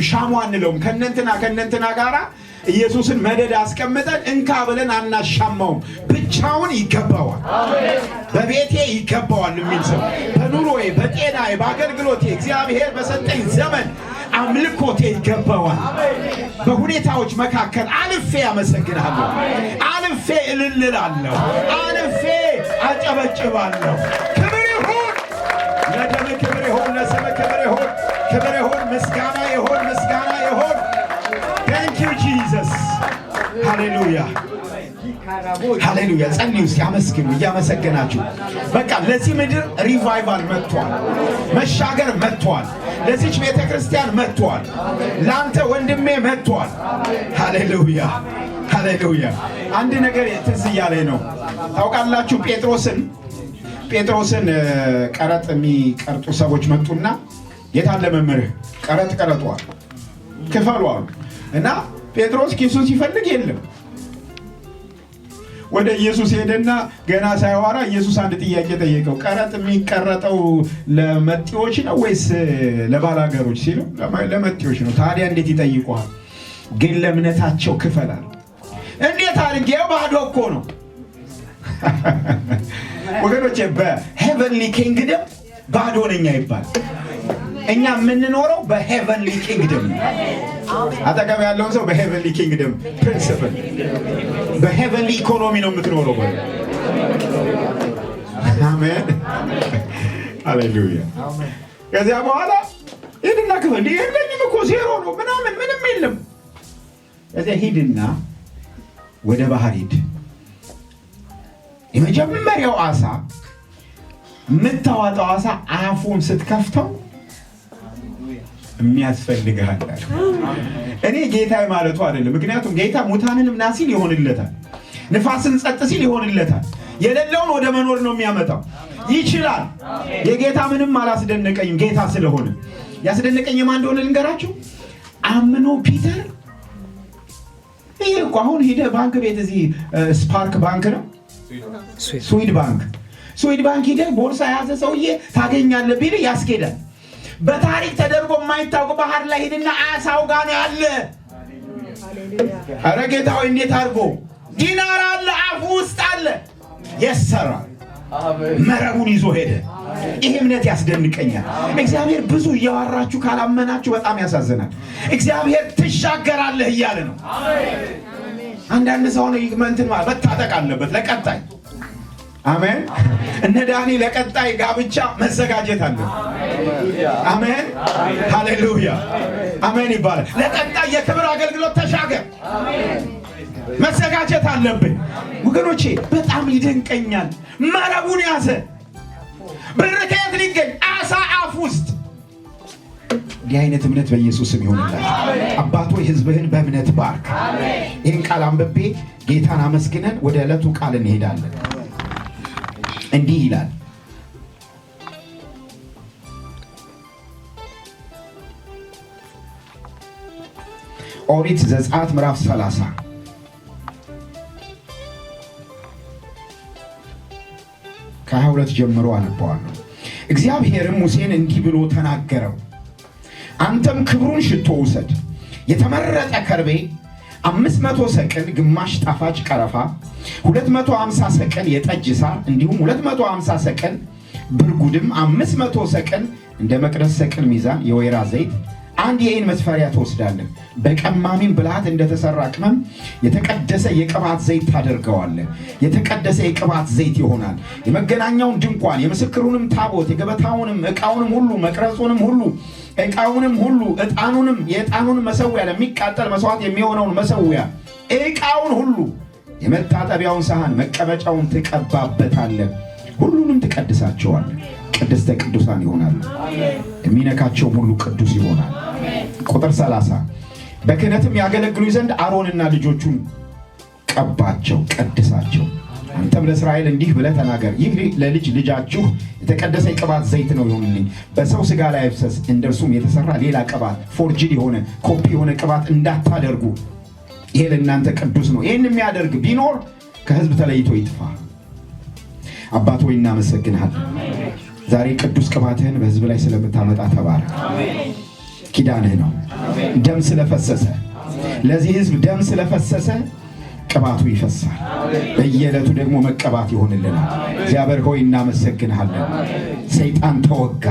ታውቃላችሁ፣ ሻሙ አንለውም። ከነንትና ከነንትና ጋራ ኢየሱስን መደድ አስቀምጠን እንካ ብለን አናሻማውም። ብቻውን ይገባዋል። በቤቴ ይገባዋል የሚል ሰው፣ በኑሮዬ፣ በጤናዬ፣ በአገልግሎቴ፣ እግዚአብሔር በሰጠኝ ዘመን አምልኮቴ ይገባዋል። በሁኔታዎች መካከል አልፌ አመሰግናለሁ፣ አልፌ እልልላለሁ፣ አልፌ አጨበጭባለሁ። ክብር ይሁን ለደም፣ ክብር ይሁን ለስም፣ ክብር ይሁን፣ ክብር ይሁን፣ ምስጋና ይሁን፣ ምስጋና ይሁን። Thank you, Jesus። ሃሌሉያ፣ ሃሌሉያ። ጸልዩ እስኪ፣ አመስግኑ። እያመሰገናችሁ በቃ ለዚህ ምድር revival መጥቷል፣ መሻገር መጥቷል፣ ለዚች ቤተ ክርስቲያን መጥቷል፣ ለአንተ ወንድሜ መጥቷል። ሃሌሉያ፣ ሃሌሉያ። አንድ ነገር ትዝ እያለኝ ነው። ታውቃላችሁ፣ ጴጥሮስን ቀረጥ የሚቀርጡ ሰዎች መጡና የታለ መምህርህ? ቀረጥ ቀረጧል፣ ክፈሉ አሉ። እና ጴጥሮስ ኪሱን ሲፈልግ የለም። ወደ ኢየሱስ ሄደና ገና ሳያወራ ኢየሱስ አንድ ጥያቄ ጠየቀው። ቀረጥ የሚቀረጠው ለመጤዎች ነው ወይስ ለባላገሮች ሲለው ለመጤዎች ነው። ታዲያ እንዴት ይጠይቁሃል? ግን ለእምነታቸው ክፈላል። እንዴት አድርጌ? ባዶ እኮ ነው። ወገኖቼ፣ በ heavenly kingdom ባዶ ነኝ አይባል። እኛ የምንኖረው በ heavenly kingdom ነው። አጠገብ ያለውን ሰው በ heavenly kingdom principle፣ በ heavenly economy ነው የምትኖረው። በ አሜን፣ ሃሌሉያ። ከዚያ በኋላ ሂድና ክፈል። እንዲህ የለኝም እኮ፣ ዜሮ ነው ምናምን ምንም የለም። ከዚያ ሂድና ወደ ባህር ሂድ። የመጀመሪያው አሳ፣ የምታዋጣው አሳ አፉን ስትከፍተው የሚያስፈልግህ አለ። እኔ ጌታ ማለቱ አይደለም። ምክንያቱም ጌታ ሙታንንም ና ሲል ይሆንለታል፣ ንፋስን ጸጥ ሲል ይሆንለታል። የሌለውን ወደ መኖር ነው የሚያመጣው። ይችላል። የጌታ ምንም አላስደነቀኝም። ጌታ ስለሆነ ያስደነቀኝ የማን እንደሆነ ልንገራችሁ። አምኖ ፒተር። ይሄ እኮ አሁን ሂደህ ባንክ ቤት፣ እዚህ ስፓርክ ባንክ ነው፣ ስዊድ ባንክ፣ ስዊድ ባንክ ሂደህ ቦርሳ የያዘ ሰውዬ ታገኛለህ ቢልህ ያስኬዳል። በታሪክ ተደርጎ የማይታወቅ ባህር ላይ ሂድና አሳው ጋር ነው ያለ። ኧረ ጌታ ሆይ፣ እንዴት አድርጎ? ዲናር አለ፣ አፉ ውስጥ አለ። የሰራ መረቡን ይዞ ሄደ። ይሄ እምነት ያስደንቀኛል። እግዚአብሔር ብዙ እያወራችሁ ካላመናችሁ በጣም ያሳዝናል። እግዚአብሔር ትሻገራለህ እያለ ነው። አንዳንድ ሰው ነው እንትን ማለት መታጠቅ አለበት ለቀጣይ። አሜን። እነ ዳኒ ለቀጣይ ጋብቻ መዘጋጀት አለ። አሜን፣ ሃሌሉያ፣ አሜን ይባላል። ለቀጣይ የክብር አገልግሎት ተሻገር፣ መዘጋጀት አለብን ወገኖቼ። በጣም ይደንቀኛል። መረቡን ያዘ። ብር ከየት ሊገኝ? አሳ አፍ ውስጥ። እንዲህ አይነት እምነት በኢየሱስ ስም ይሆንላችሁ። አባት ሆይ፣ ሕዝብህን በእምነት ባርክ። ይህን ቃል አንብቤ ጌታን አመስግነን ወደ ዕለቱ ቃል እንሄዳለን። እንዲህ ይላል፣ ኦሪት ዘጸአት ምዕራፍ 30 ከ22 ጀምሮ አነበዋለሁ። እግዚአብሔርም ሙሴን እንዲህ ብሎ ተናገረው። አንተም ክቡሩን ሽቶ ውሰድ፣ የተመረጠ ከርቤ 500 ሰቅል፣ ግማሽ ጣፋጭ ቀረፋ፣ 250 ሰቅል የጠጅ ሳር፣ እንዲሁም 250 ሰቅል ብርጉድም፣ 500 ሰቅል እንደ መቅደስ ሰቅል ሚዛን የወይራ ዘይት አንድ የኢን መስፈሪያ ትወስዳለህ። በቀማሚም ብልሃት እንደተሰራ ቅመም የተቀደሰ የቅባት ዘይት ታደርገዋለህ። የተቀደሰ የቅባት ዘይት ይሆናል። የመገናኛውን ድንኳን፣ የምስክሩንም ታቦት፣ የገበታውንም ዕቃውንም ሁሉ፣ መቅረጹንም ሁሉ፣ ዕቃውንም ሁሉ፣ ዕጣኑንም፣ የዕጣኑን መሰዊያ፣ ለሚቃጠል መስዋዕት የሚሆነውን መሰዊያ ዕቃውን ሁሉ፣ የመታጠቢያውን ሳህን መቀመጫውን ትቀባበታለህ። ሁሉንም ትቀድሳቸዋለህ። ቅድስተ ቅዱሳን ይሆናሉ። የሚነካቸውም ሁሉ ቅዱስ ይሆናል። ቁጥር 30፣ በክህነትም ያገለግሉ ዘንድ አሮንና ልጆቹን ቀባቸው፣ ቀድሳቸው። አንተም ለእስራኤል እንዲህ ብለህ ተናገር፣ ይህ ለልጅ ልጃችሁ የተቀደሰ የቅባት ዘይት ነው ይሁንልኝ። በሰው ሥጋ ላይ አይፍሰስ፣ እንደ እርሱም የተሰራ ሌላ ቅባት፣ forged የሆነ፣ ኮፒ የሆነ ቅባት እንዳታደርጉ። ይሄ ለእናንተ ቅዱስ ነው። ይህን የሚያደርግ ቢኖር ከሕዝብ ተለይቶ ይጥፋ። አባት ሆይ፣ እናመሰግንሃለን። ዛሬ ቅዱስ ቅባትህን በሕዝብ ላይ ስለምታመጣ ተባረክ። ኪዳንህ ነው። ደም ስለፈሰሰ፣ ለዚህ ህዝብ ደም ስለፈሰሰ ቅባቱ ይፈሳል። በየዕለቱ ደግሞ መቀባት ይሆንልናል። እግዚአብሔር ሆይ እናመሰግንሃለን። ሰይጣን ተወጋ፣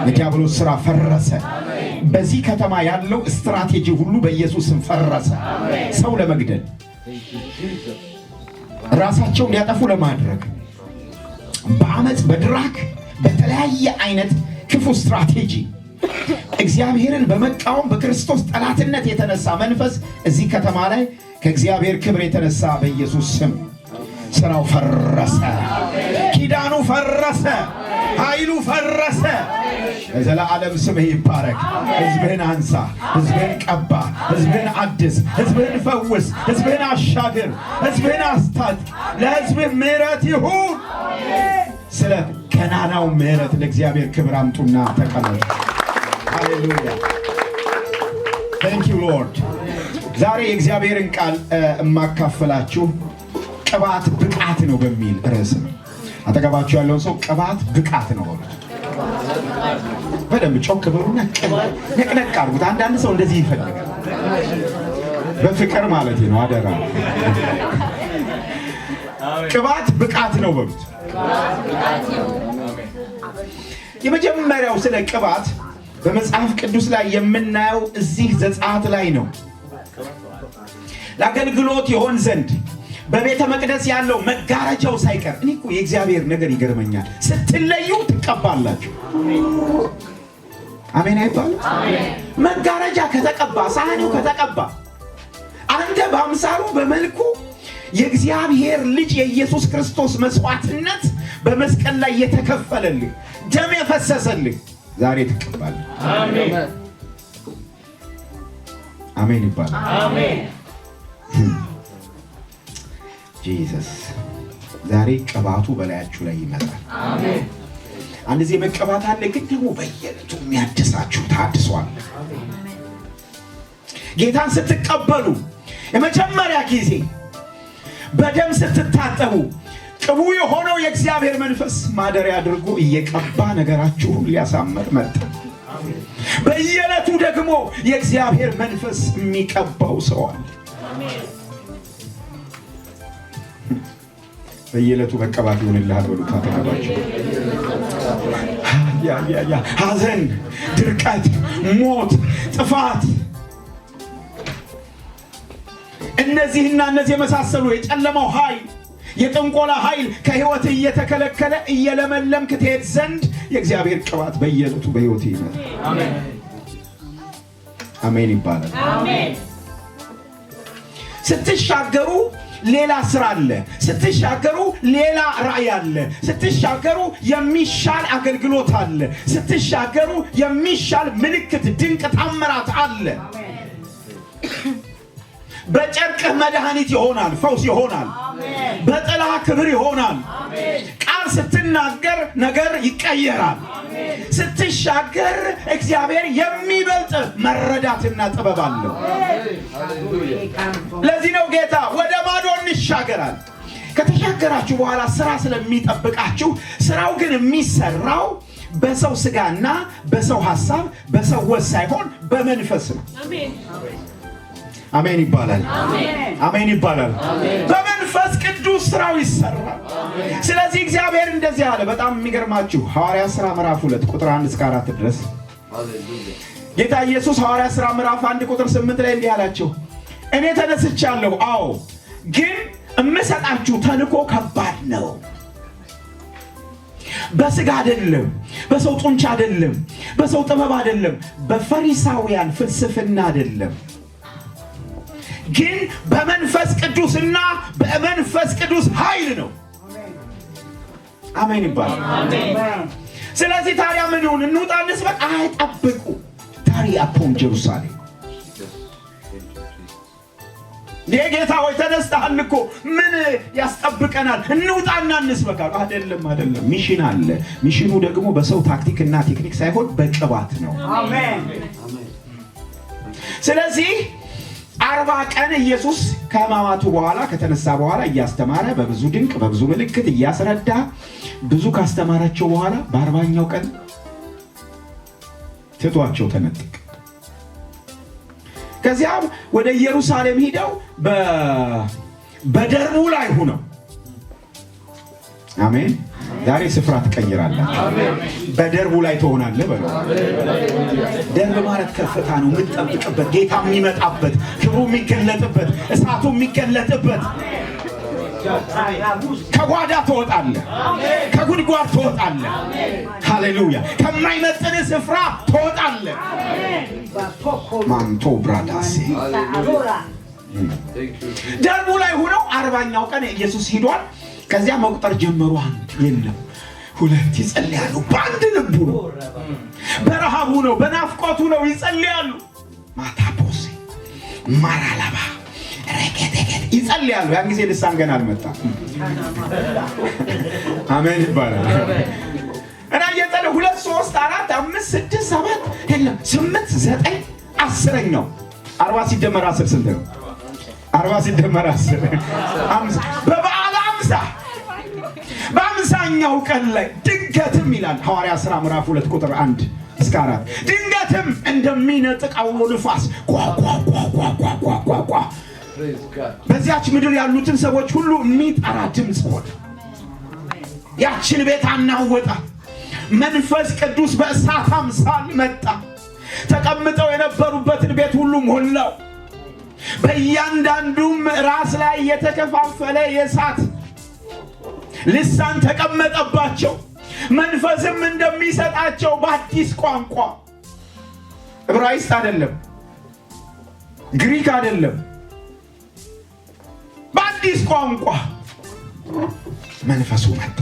የዲያብሎስ ስራ ፈረሰ። በዚህ ከተማ ያለው ስትራቴጂ ሁሉ በኢየሱስ ስም ፈረሰ። ሰው ለመግደል፣ ራሳቸውን ሊያጠፉ ለማድረግ፣ በአመፅ፣ በ drug፣ በተለያየ አይነት ክፉ ስትራቴጂ እግዚአብሔርን በመቃወም በክርስቶስ ጠላትነት የተነሳ መንፈስ እዚህ ከተማ ላይ ከእግዚአብሔር ክብር የተነሳ በኢየሱስ ስም ስራው ፈረሰ፣ ኪዳኑ ፈረሰ፣ ኃይሉ ፈረሰ። ለዘላለም ስምህ ይባረክ። ሕዝብህን አንሳ፣ ሕዝብህን ቀባ፣ ሕዝብህን አድስ፣ ሕዝብህን ፈውስ፣ ሕዝብህን አሻግር፣ ሕዝብህን አስታጥቅ። ለሕዝብህ ምሕረት ይሁን። ስለ ገናናው ምሕረት ለእግዚአብሔር ክብር አምጡና ተቀመጡ። ሃሌሉያ፣ thank you, Lord። ዛሬ የእግዚአብሔርን ቃል የማካፍላችሁ ቅባት ብቃት ነው በሚል ርዕስ ነው። አጠገባችሁ ያለውን ሰው ቅባት ብቃት ነው በሉት። በደንብ ጮክ በሉና ነቅነቅ አድርጉት። አንዳንድ ሰው እንደዚህ ይፈልጋል። በፍቅር ማለት ነው። አደራ፣ ቅባት ብቃት ነው በሉት። የመጀመሪያው ስለ ቅባት በመጽሐፍ ቅዱስ ላይ የምናየው እዚህ ዘጸአት ላይ ነው። ለአገልግሎት ይሆን ዘንድ በቤተ መቅደስ ያለው መጋረጃው ሳይቀር። እኔ እኮ የእግዚአብሔር ነገር ይገርመኛል። ስትለዩ ትቀባላችሁ። አሜን አይባልም? መጋረጃ ከተቀባ፣ ሳህኒው ከተቀባ፣ አንተ በአምሳሉ በመልኩ የእግዚአብሔር ልጅ የኢየሱስ ክርስቶስ መስዋዕትነት በመስቀል ላይ የተከፈለልህ፣ ደም የፈሰሰልህ ዛሬ ትቀባለህ። አሜን ይባላል። Jesus፣ ዛሬ ቅባቱ በላያችሁ ላይ ይመጣል። አንድ ጊዜ መቀባት አለ፣ ግን ደግሞ በየዕለቱ የሚያድሳችሁ ታድሷል። ጌታን ስትቀበሉ የመጀመሪያ ጊዜ በደም ስትታጠቡ ቅቡ የሆነው የእግዚአብሔር መንፈስ ማደሪያ አድርጎ እየቀባ ነገራችሁን ሊያሳምር መጣ። በየዕለቱ ደግሞ የእግዚአብሔር መንፈስ የሚቀባው ሰው አለ። በየዕለቱ መቀባት ይሆንልሃል በሉት አጠገባቸው። ሐዘን፣ ድርቀት፣ ሞት፣ ጥፋት፣ እነዚህና እነዚህ የመሳሰሉ የጨለማው ኃይል፣ የጥንቆላ ኃይል ከህይወት እየተከለከለ እየለመለምክ ትሄድ ዘንድ የእግዚአብሔር ቅባት በየዕለቱ በህይወት ይመጣል። አሜን ይባላል። ስትሻገሩ ሌላ ስራ አለ። ስትሻገሩ ሌላ ራእይ አለ። ስትሻገሩ የሚሻል አገልግሎት አለ። ስትሻገሩ የሚሻል ምልክት፣ ድንቅ ታምራት አለ። በጨርቅህ መድኃኒት ይሆናል፣ ፈውስ ይሆናል። በጥላ ክብር ይሆናል። ቃል ስትናገር ነገር ይቀየራል። ስትሻገር እግዚአብሔር የሚበልጥ መረዳትና ጥበብ አለው። ለዚህ ነው ጌታ ወደ ማዶ እንሻገራል። ከተሻገራችሁ በኋላ ስራ ስለሚጠብቃችሁ፣ ስራው ግን የሚሰራው በሰው ስጋና በሰው ሀሳብ፣ በሰው ወዝ ሳይሆን በመንፈስ ነው። አሜን ይባላል። አሜን ይባላል። በመንፈስ ቅዱስ ስራው ይሰራል። ስለዚህ እግዚአብሔር እንደዚህ አለ። በጣም የሚገርማችሁ ሐዋርያ ሥራ ምዕራፍ 2 ቁጥር 1 እስከ 4 ድረስ ጌታ ኢየሱስ ሐዋርያ ሥራ ምዕራፍ 1 ቁጥር 8 ላይ እንዲህ አላቸው፣ እኔ ተነስቻለሁ፣ አዎ፣ ግን እምሰጣችሁ ተልኮ ከባድ ነው። በስጋ አይደለም፣ በሰው ጡንቻ አይደለም፣ በሰው ጥበብ አይደለም፣ በፈሪሳውያን ፍልስፍና አይደለም፣ ግን በመንፈስ ቅዱስና በመንፈስ ቅዱስ ኃይል ነው። አሜን ይባላል። ስለዚህ ታዲያ ምን ይሁን? እንውጣ፣ እንስበክ? አይጠብቁ፣ tarry upon Jerusalem። የጌታ ሆይ ተነስተሃል እኮ፣ ምን ያስጠብቀናል? እንውጣና እንስበክ። አይደለም፣ አይደለም። Mission አለ። Mission ኑ ደግሞ በሰው ታክቲክና ቴክኒክ ሳይሆን በቅባት ነው። ስለዚህ 40 ቀን ኢየሱስ ከሕማማቱ በኋላ፣ ከተነሳ በኋላ እያስተማረ፣ በብዙ ድንቅ በብዙ ምልክት እያስረዳ፣ ብዙ ካስተማራቸው በኋላ በ40ኛው ቀን ትቷቸው ተነጠቀ። ከዚያም ወደ ኢየሩሳሌም ሂደው በደርቡ ላይ ሁነው፣ አሜን። ዛሬ ስፍራ ትቀይራላችሁ። በደርቡ ላይ ትሆናለህ በለው። ደርብ ማለት ከፍታ ነው፣ የምትጠብቅበት፣ ጌታ የሚመጣበት፣ ክብሩ የሚገለጥበት፣ እሳቱ የሚገለጥበት። ከጓዳ ትወጣለህ፣ ከጉድጓድ ትወጣለህ። ሃሌሉያ! ከማይመጥን ስፍራ ትወጣለህ። ማንቶ ብራዳሴ። ደርቡ ላይ ሆነው 40ኛው ቀን ኢየሱስ ሂዷል። ከዚያ መቁጠር ጀመሩ። አንድ የለም፣ ሁለት፣ ይጸልያሉ። በአንድ ልቡ ነው፣ በረሃቡ ነው፣ በናፍቆቱ ነው፣ ይጸልያሉ። ማታፖሴ ማራላባ ረገደገድ ይጸልያሉ። ያን ጊዜ ልሳን ገና አልመጣም። አሜን ይባላል። እና እየጸለዩ ሁለት፣ ሶስት፣ አራት፣ አምስት፣ ስድስት፣ ሰባት፣ የለም፣ ስምንት፣ ዘጠኝ፣ 10ኛው። 40 ሲደመር 10 ስንት ነው? 40 ሲደመር 10 50። በበዓለ 50 በ50ኛው ቀን ላይ ድንገትም ይላል ሐዋርያ ሥራ ምዕራፍ 2 ቁጥር 1 እስከ 4፣ ድንገትም እንደሚነጥቅ አውሎ ንፋስ ቋ ቋ ቋ ቋ ቋ ቋ ቋ ቋ በዚያች ምድር ያሉትን ሰዎች ሁሉ የሚጠራ ድምፅ ሆነ። ያችን ቤት አናወጣት። መንፈስ ቅዱስ በእሳት አምሳል መጣ። ተቀምጠው የነበሩበትን ቤት ሁሉ ሞላው። በእያንዳንዱም ራስ ላይ የተከፋፈለ የእሳት ልሳን ተቀመጠባቸው። መንፈስም እንደሚሰጣቸው በአዲስ ቋንቋ፣ ዕብራይስጥ አይደለም፣ ግሪክ አይደለም፣ በአዲስ ቋንቋ መንፈሱ መጣ።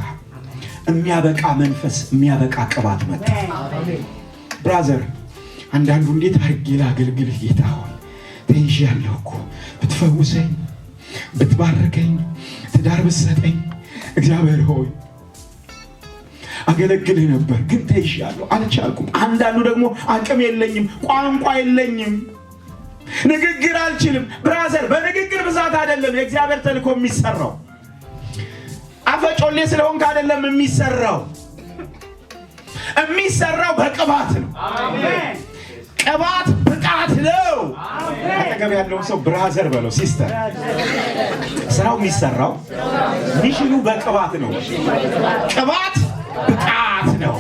የሚያበቃ መንፈስ፣ የሚያበቃ ቅባት መጣ። Brother፣ አንዳንዱ እንዴት አድርጌ ላገልግልህ ጌታ ሆይ፣ ተይዣለሁ እኮ፣ ብትፈውሰኝ፣ ብትባርከኝ፣ ትዳር ብትሰጠኝ፣ እግዚአብሔር ሆይ አገለግልህ ነበር፣ ግን ተይዣለሁ፣ አልቻልኩም። አንዳንዱ ደግሞ አቅም የለኝም፣ ቋንቋ የለኝም፣ ንግግር አልችልም። Brother፣ በንግግር ብዛት አይደለም የእግዚአብሔር ተልእኮ የሚሰራው። አፈጮሌ ስለሆንክ አይደለም የሚሰራው። የሚሰራው በቅባት ነው። ቅባት ብቃት ነው። አጠገብ ያለውን ሰው brother በለው፣ sister። ስራው የሚሰራው፣ mission ኑ በቅባት ነው። ቅባት ብቃት ነው።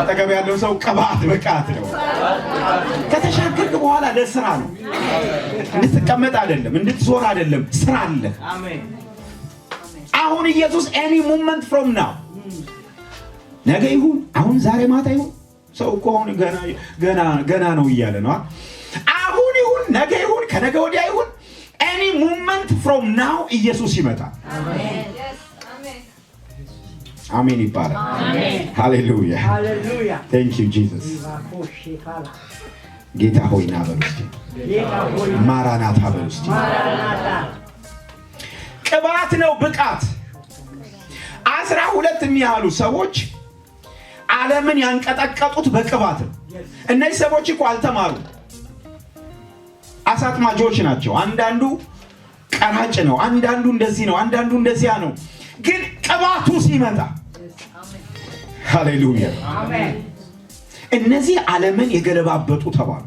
አጠገብ ያለው ሰው ቅባት ብቃት ነው። ከተሻገርክ በኋላ ለስራ ነው። እንድትቀመጥ አይደለም፣ እንድትዞር አይደለም። ስራ አለ። አሁን ኢየሱስ any moment from now፣ ነገ ይሁን፣ አሁን ዛሬ ማታ ይሁን፣ ሰው እኮ አሁን ገና ገና ገና ነው እያለ ነው። አሁን ይሁን፣ ነገ ይሁን፣ ከነገ ወዲያ ይሁን፣ any moment from now ኢየሱስ ይመጣል። አሜን ይባላል። ሃሌሉያ፣ thank you Jesus። ጌታ ሆይ ና በሉ እስቲ። ማራናታ በሉ እስቲ። ቅባት ነው ብቃት። 12 የሚያህሉ ሰዎች ዓለምን ያንቀጠቀጡት በቅባት ነው። እነዚህ ሰዎች እኮ አልተማሩ፣ አሳ አጥማጆች ናቸው። አንዳንዱ ቀራጭ ነው፣ አንዳንዱ እንደዚህ ነው፣ አንዳንዱ እንደዚያ ነው። ግን ቅባቱ ሲመጣ፣ ሃሌሉያ፣ እነዚህ ዓለምን የገለባበጡ ተባሉ።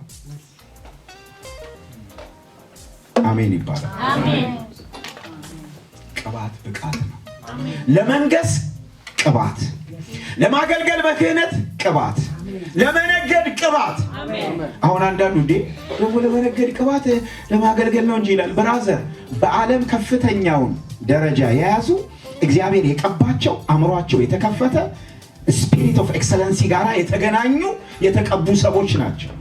አሜን ይባላል። ቅባት ብቃት ነው። ለመንገስ ቅባት፣ ለማገልገል በክህነት ቅባት፣ ለመነገድ ቅባት። አሁን አንዳንዱ እንዴ ደግሞ ለመነገድ ቅባት፣ ለማገልገል ነው እንጂ ይላል። Brother፣ በዓለም ከፍተኛውን ደረጃ የያዙ፣ እግዚአብሔር የቀባቸው፣ አእምሯቸው የተከፈተ፣ spirit of excellency ጋር የተገናኙ፣ የተቀቡ ሰዎች ናቸው።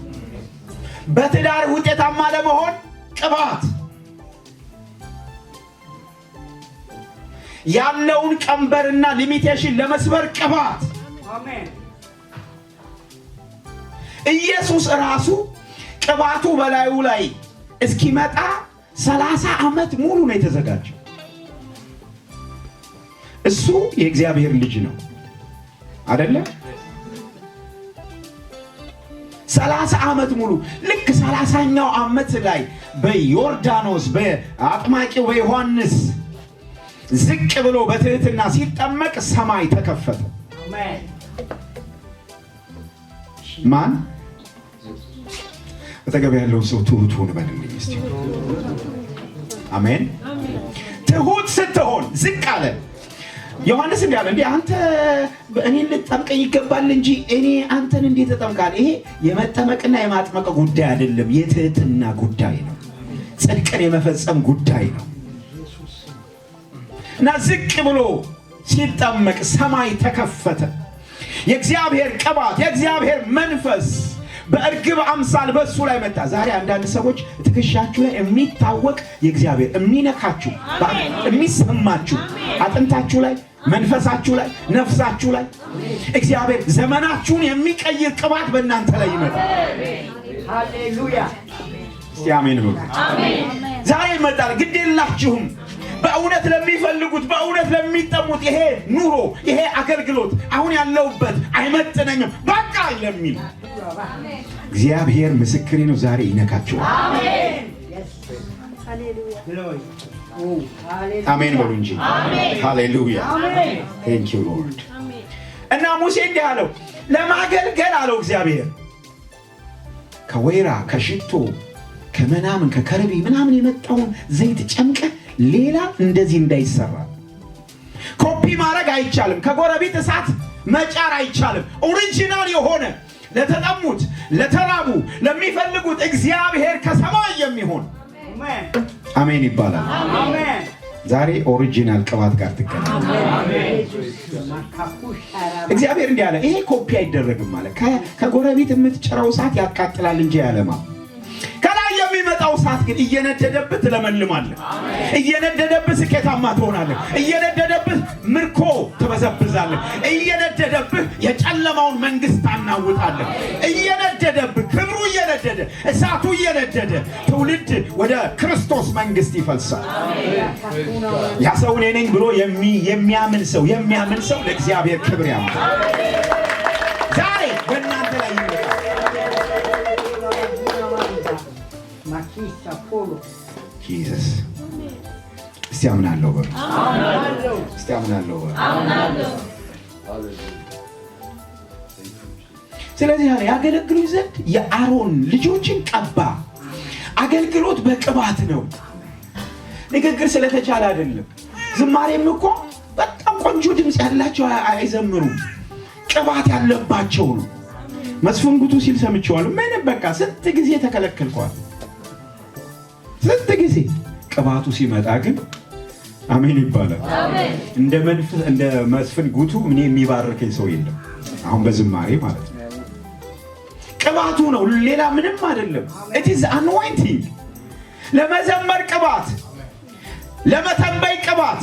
በትዳር ውጤታማ ለመሆን ቅባት፣ ያለውን ቀንበርና limitation ለመስበር ቅባት። ኢየሱስ ራሱ ቅባቱ በላዩ ላይ እስኪመጣ 30 ዓመት ሙሉ ነው የተዘጋጀው። እሱ የእግዚአብሔር ልጅ ነው አደለ? 30 ዓመት ሙሉ፣ ልክ 30ኛው ዓመት ላይ በዮርዳኖስ በአጥማቂው በዮሐንስ ዝቅ ብሎ በትህትና ሲጠመቅ ሰማይ ተከፈተ። ማን? አጠገብ ያለውን ሰው ትሁት ሁን በልልኝ እስቲ። አሜን። ትሁት ስትሆን ዝቅ አለ። ዮሐንስ እንዲህ አለ፣ እንዴ አንተ እኔን ልትጠምቀኝ ይገባል እንጂ እኔ አንተን እንዴት እጠምቃለሁ? ይሄ የመጠመቅና የማጥመቅ ጉዳይ አይደለም፣ የትህትና ጉዳይ ነው። ጽድቅን የመፈጸም ጉዳይ ነው። እና ዝቅ ብሎ ሲጠመቅ ሰማይ ተከፈተ። የእግዚአብሔር ቅባት፣ የእግዚአብሔር መንፈስ በእርግብ አምሳል በእሱ ላይ መጣ። ዛሬ አንዳንድ ሰዎች ትከሻችሁ ላይ የሚታወቅ የእግዚአብሔር የሚነካችሁ፣ የሚሰማችሁ፣ አጥንታችሁ ላይ፣ መንፈሳችሁ ላይ፣ ነፍሳችሁ ላይ እግዚአብሔር ዘመናችሁን የሚቀይር ቅባት በእናንተ ላይ ይመጣል። ሃሌሉያ። እስቲ አሜን በሉ። ዛሬ ይመጣል። ግድ የላችሁም። በእውነት ለሚፈልጉት፣ በእውነት ለሚጠሙት፣ ይሄ ኑሮ፣ ይሄ አገልግሎት አሁን ያለሁበት አይመጥነኝም በቃ ለሚል እግዚአብሔር ምስክሬ ነው። ዛሬ ይነካችኋል። አሜን በሉ እንጂ። ሃሌሉያ፣ thank you Lord። እና ሙሴ እንዲህ አለው፣ ለማገልገል አለው እግዚአብሔር ከወይራ፣ ከሽቶ፣ ከምናምን፣ ከከርቤ ምናምን የመጣውን ዘይት ጨምቀህ ሌላ እንደዚህ እንዳይሰራ፣ ኮፒ ማድረግ አይቻልም። ከጎረቤት እሳት መጫር አይቻልም። Original የሆነ ለተጠሙት፣ ለተራቡ፣ ለሚፈልጉት እግዚአብሔር ከሰማይ የሚሆን አሜን ይባላል። ዛሬ original ቅባት ጋር ትገናኛለህ። እግዚአብሔር እንዲህ አለ፣ ይሄ ኮፒ አይደረግም አለ። ከጎረቤት የምትጭረው እሳት ያቃጥላል እንጂ ያለማ፣ ከላይ የሚመጣው እሳት ግን እየነደደብህ ትለመልማለህ። እየነደደብህ ስኬታማ ትሆናለህ። እየነደደብህ ምርኮ ትበዘብዛለህ። እየነደደብህ የጨለማውን መንግስት ታናውጣለህ። እየነደደብህ፣ ክብሩ እየነደደ፣ እሳቱ እየነደደ ትውልድ ወደ ክርስቶስ መንግስት ይፈልሳል። ያ ሰው እኔ ነኝ ብሎ የሚያምን ሰው ለእግዚአብሔር ክብር ያመጣል። ዛሬ በእናንተ ላይ ይመጣል። ማኪሳ ፖሎ። Jesus። እስቲ አምናለሁ በሉ። እስቲ አምናለሁ በሉ። ስለዚህ ያለ ያገለግሉኝ ዘንድ የአሮን ልጆችን ቀባ። አገልግሎት በቅባት ነው። ንግግር ስለተቻለ አይደለም። ዝማሬም እኮ በጣም ቆንጆ ድምፅ ያላቸው አይዘምሩም። ቅባት ያለባቸው ነው። መስፍን ጉቱ ሲል ሰምቼዋለሁ። ምንም በቃ ስንት ጊዜ ተከለከልኳል። ስንት ጊዜ። ቅባቱ ሲመጣ ግን አሜን ይባላል። እንደ መስፍን ጉቱ እኔ የሚባርከኝ ሰው የለም። አሁን በዝማሬ ማለት ነው። ቅባቱ ነው፣ ሌላ ምንም አይደለም። It is anointing። ለመዘመር ቅባት፣ ለመተንበይ ቅባት፣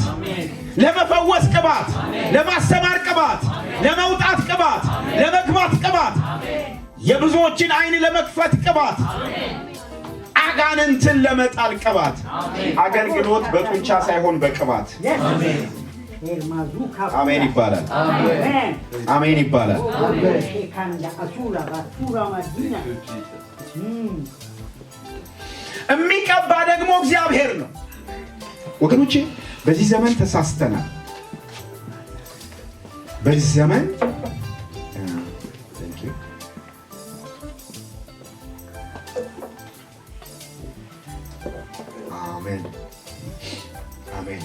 ለመፈወስ ቅባት፣ ለማስተማር ቅባት፣ ለመውጣት ቅባት፣ ለመግባት ቅባት፣ የብዙዎችን አይን ለመክፈት ቅባት፣ አጋንንትን ለመጣል ቅባት። አገልግሎት በጡንቻ ሳይሆን በቅባት። አሜን ይባላል። አሜን ይባላል። አሱራ ማዲና። የሚቀባ ደግሞ እግዚአብሔር ነው። ወገኖቼ፣ በዚህ ዘመን ተሳስተናል። በዚህ ዘመን፣ thank you። አሜን አሜን።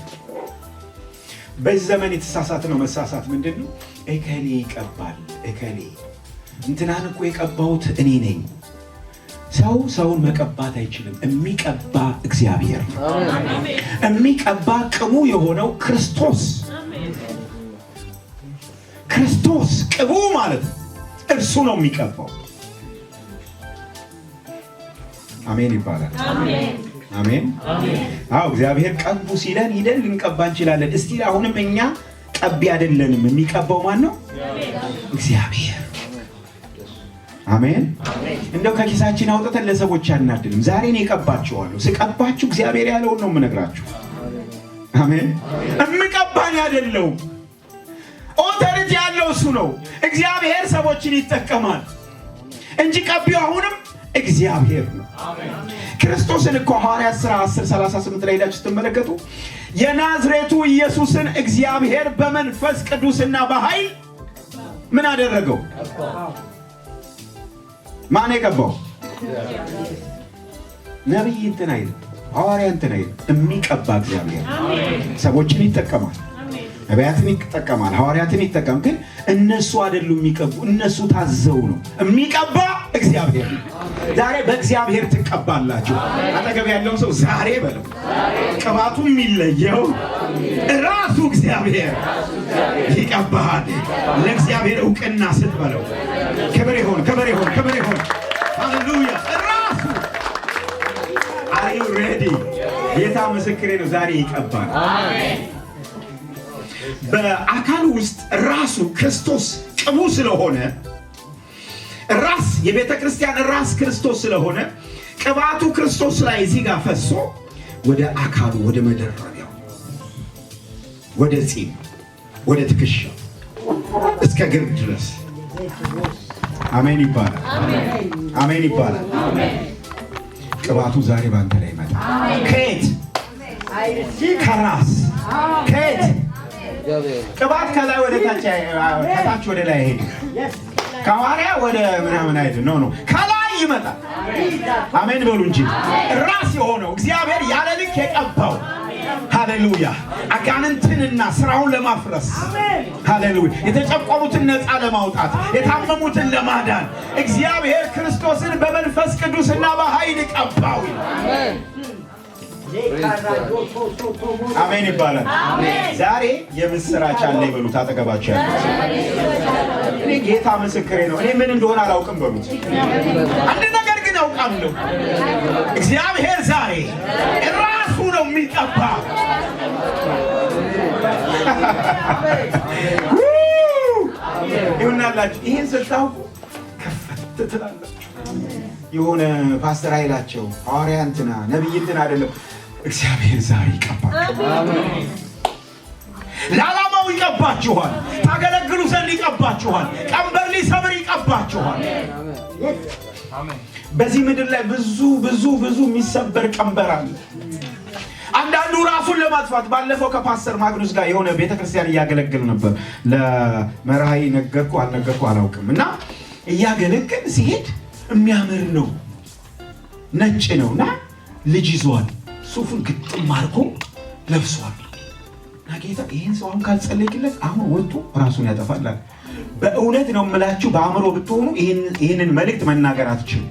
በዚህ ዘመን የተሳሳትነው መሳሳት ምንድን ነው? እከሌ ይቀባል፣ እከሌ እንትናን እኮ የቀባሁት እኔ ነኝ። ሰው ሰውን መቀባት አይችልም። የሚቀባ እግዚአብሔር ነው። የሚቀባ ቅቡ የሆነው ክርስቶስ፣ ክርስቶስ ቅቡ ማለት ነው። እርሱ ነው የሚቀባው። አሜን ይባላል። አሜን። አዎ፣ እግዚአብሔር ቀቡ ሲለን ሂደን ልንቀባ እንችላለን። እስቲ አሁንም እኛ ቀቢ አይደለንም። የሚቀባው ማን ነው? እግዚአብሔር። አሜን። እንደው ከኪሳችን አውጥተን ለሰዎች አናድልም። ዛሬ እኔ እቀባችኋለሁ። ስቀባችሁ እግዚአብሔር ያለውን ነው የምነግራችሁ። አሜን። እምቀባን አይደለሁም። Authority ያለው እሱ ነው። እግዚአብሔር ሰዎችን ይጠቀማል እንጂ ቀቢው አሁንም እግዚአብሔር ነው። ክርስቶስን እኮ ሐዋርያት ሥራ 10:38 ላይ ሄዳችሁ ስትመለከቱ የናዝሬቱ ኢየሱስን እግዚአብሔር በመንፈስ ቅዱስና በኃይል ምን አደረገው? ማን የቀባው? ነቢይ እንትን አይልም፣ ሐዋርያ እንትን አይልም። የሚቀባ እግዚአብሔር ሰዎችን ይጠቀማል፣ ነቢያትን ይጠቀማል፣ ሐዋርያትን ይጠቀም። ግን እነሱ አይደሉም የሚቀቡ፣ እነሱ ታዘው ነው። የሚቀባ እግዚአብሔር ነው። ዛሬ በእግዚአብሔር ትቀባላችሁ። አጠገብ ያለውን ሰው ዛሬ በለው። ቅባቱ የሚለየው ራሱ እግዚአብሔር ይቀባሃል። ለእግዚአብሔር እውቅና ስጥ በለው። ክብር ይሁን፣ ክብር ይሁን፣ ክብር ይሁን። ሃሌሉያ። ራሱ። Are you ready? ጌታ ምስክሬ ነው። ዛሬ ይቀባል። በአካል ውስጥ ራሱ ክርስቶስ ቅቡ ስለሆነ፣ ራስ የቤተ ክርስቲያን ራስ ክርስቶስ ስለሆነ፣ ቅባቱ ክርስቶስ ላይ እዚህ ጋር ፈሶ ወደ አካሉ፣ ወደ መደረቢያው፣ ወደ ፂም፣ ወደ ትከሻው፣ እስከ እግር ድረስ። አሜን ይባላል። አሜን ይባላል። ቅባቱ ዛሬ ባንተ ላይ ይመጣል። ከየት? ከራስ። ከየት? ቅባት ከላይ ወደ ታች፣ ከታች ወደ ላይ አይሄድም። ከሐዋርያ ወደ ምናምን አይሄድም። No, no፣ ከላይ ይመጣል። አሜን በሉ እንጂ። ራስ የሆነው እግዚአብሔር ያለ ልክ የቀባው፣ ሃሌሉያ፣ አጋንንትንና ስራውን ለማፍረስ፣ ሃሌሉያ፣ የተጨቆኑትን ነፃ ለማውጣት፣ የታመሙትን ለማዳን እግዚአብሔር ክርስቶስን በመንፈስ ቅዱስና በኃይል ቀባው። አሜን ይባላል። ዛሬ የምስራች አለ ይበሉት። አጠገባቸው ያሉት እኔ ጌታ ምስክሬ ነው። እኔ ምን እንደሆነ አላውቅም በሉት። አንድ ነገር ግን አውቃለሁ። እግዚአብሔር ዛሬ ራሱ ነው የሚቀባ። ይሁናላችሁ። ይህን ስታውቁ ከፈት ትላላችሁ። የሆነ ፓስተር ኃይላቸው፣ ሐዋርያ እንትና፣ ነቢይ እንትና አይደለም። እግዚአብሔር ዛሬ ይቀባችኋል። ለዓላማው ይቀባችኋል። ታገለግሉ ዘንድ ይቀባችኋል። ቀንበር ሊሰብር ይቀባችኋል። በዚህ ምድር ላይ ብዙ ብዙ ብዙ የሚሰበር ቀንበር አለ። አንዳንዱ ራሱን ለማጥፋት። ባለፈው ከፓስተር ማግኑስ ጋር የሆነ ቤተክርስቲያን እያገለግል ነበር። ለመርሃይ ነገርኩ አልነገርኩ አላውቅም። እና እያገለግል ሲሄድ የሚያምር ነው፣ ነጭ ነው እና ልጅ ይዟል። ሱፉን ግጥም አድርጎ ለብሷል። እና ጌታ ይህን ሰው አሁን ካልጸለይክለት አሁን ወጥቶ ራሱን ያጠፋል። በእውነት ነው የምላችሁ፣ በአእምሮ ብትሆኑ ይህንን መልእክት መናገር አትችሉም።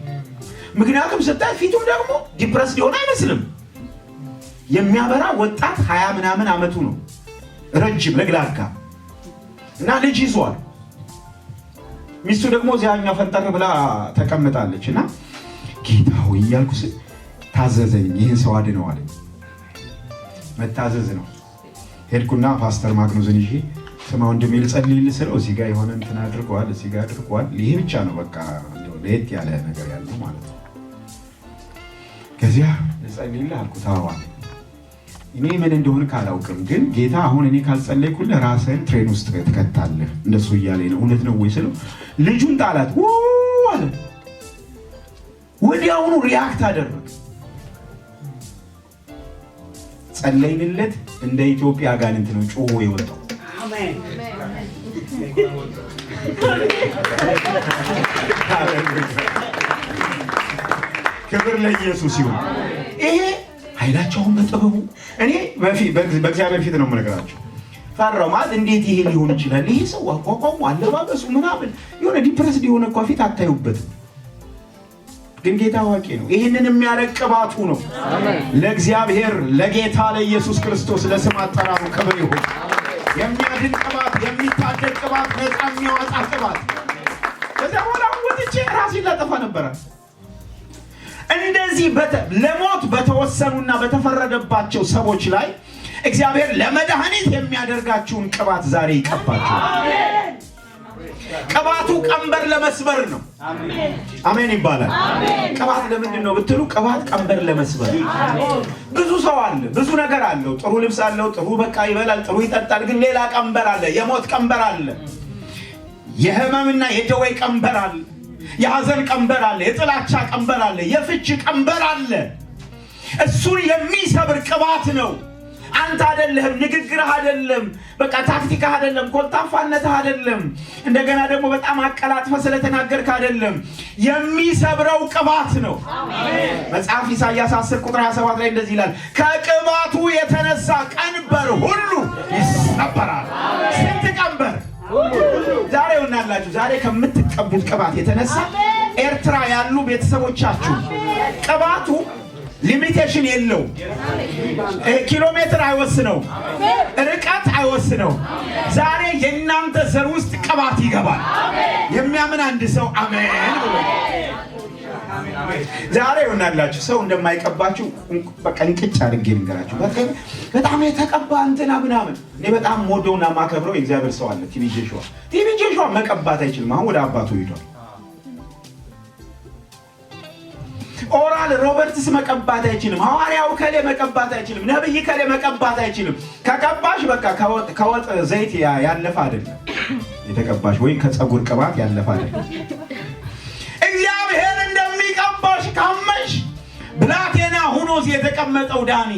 ምክንያቱም ስታይ ፊቱም ደግሞ depressed ሊሆን አይመስልም። የሚያበራ ወጣት፣ 20 ምናምን ዓመቱ ነው። ረጅም ለግላጋ እና ልጅ ይዟል። ሚስቱ ደግሞ እዚያኛው ፈንጠር ብላ ተቀምጣለች። እና ጌታ ሆይ እያልኩ ስል ታዘዘኝ፣ ይህን ሰው አድነው አለኝ። መታዘዝ ነው። ሄድኩና ፓስተር ማግኖዝን ይዤ ስማ ወንድሜ ልጸልይልህ ስለው እዚህ ጋር የሆነ እንትን አድርገዋል፣ እዚህ ጋር አድርገዋል። ይሄ ብቻ ነው በቃ ለየት ያለ ነገር ያለው ማለት ነው። ከዚያ ልጸልይልህ አልኩት። አዎ አለኝ። እኔ ምን እንደሆነ ካላውቅም ግን ጌታ አሁን እኔ ካልጸለይኩልህ ራስህን train ውስጥ ትከታለህ፣ እንደሱ እያለኝ ነው። እውነት ነው ወይ ስለው ልጁን ጣላት አለ። ወዲያውኑ react አደረገ። ጸለይንለት። እንደ ኢትዮጵያ አጋንንት ነው ጮሆ የወጣው። Amen. ክብር ለኢየሱስ ይሁን። ይሄ ኃይላቸውን በጥበቡ እኔ በእግዚአብሔር ፊት ነው የምነግራቸው። ፈራው ማለት እንዴት ይሄ ሊሆን ይችላል? ይሄ ሰው አቋቋሙ፣ አለባበሱ ምናምን የሆነ depressed የሆነ እኳ ፊት አታዩበትም። ግን ጌታ አዋቂ ነው። ይህንን የሚያደርግ ቅባቱ ነው። ለእግዚአብሔር ለጌታ ለኢየሱስ ክርስቶስ ለስም አጠራሩ ክብር ይሁን። የሚያድን ቅባት፣ የሚታደግ ቅባት፣ ነፃ የሚያወጣ ቅባት። ከዚያ በኋላ ወጥቼ ራሴን ላጠፋ ነበረ። እንደዚህ ለሞት በተወሰኑና በተፈረደባቸው ሰዎች ላይ እግዚአብሔር ለመድኃኒት የሚያደርጋችሁን ቅባት ዛሬ ይቀባችኋል። ቅባቱ ቀንበር ለመስበር ነው። አሜን ይባላል። ቅባት ለምንድን ነው ብትሉ፣ ቅባት ቀንበር ለመስበር። ብዙ ሰው አለ፣ ብዙ ነገር አለው። ጥሩ ልብስ አለው፣ ጥሩ በቃ ይበላል፣ ጥሩ ይጠጣል። ግን ሌላ ቀንበር አለ። የሞት ቀንበር አለ። የህመምና የደዌ ቀንበር አለ። የሐዘን ቀንበር አለ። የጥላቻ ቀንበር አለ። የፍች ቀንበር አለ። እሱን የሚሰብር ቅባት ነው። አንተ አይደለህም፣ ንግግርህ አይደለም፣ በቃ ታክቲክህ አይደለም፣ ኮልታፋነትህ አይደለም፣ እንደገና ደግሞ በጣም አቀላጥፈህ ስለተናገርክ አይደለም። የሚሰብረው ቅባት ነው። መጽሐፍ ኢሳይያስ 10 ቁጥር 27 ላይ እንደዚህ ይላል፣ ከቅባቱ የተነሳ ቀንበር ሁሉ ይሰበራል። ስንት ቀንበር ዛሬ ይሆናላችሁ። ዛሬ ከምትቀቡት ቅባት የተነሳ ኤርትራ ያሉ ቤተሰቦቻችሁ፣ ቅባቱ limitation የለውም። ኪሎ ሜትር አይወስነው፣ ርቀት አይወስነው። ዛሬ የእናንተ ዘር ውስጥ ቅባት ይገባል። የሚያምን አንድ ሰው አሜን ብሎ። ዛሬ ይሆናላችሁ። ሰው እንደማይቀባችሁ በቃ እንቅጭ አድርጌ ልንገራችሁ። በጣም የተቀባ እንትና ምናምን። እኔ በጣም የምወደውና ማከብረው የእግዚአብሔር ሰው አለ፣ ቲቢ ጆሹዋ። ቲቢ ጆሹዋ መቀባት አይችልም። አሁን ወደ አባቱ ሄዷል። ኦራል ሮበርትስ መቀባት አይችልም። ሐዋርያው ከሌ መቀባት አይችልም። ነብይ ከሌ መቀባት አይችልም። ከቀባሽ በቃ ከወጥ ዘይት ያለፈ አይደለም የተቀባሽ፣ ወይም ከፀጉር ቅባት ያለፈ አይደለም። እግዚአብሔር እንደሚቀባሽ ካመንሽ፣ ብላቴና ሆኖ የተቀመጠው ዳኒ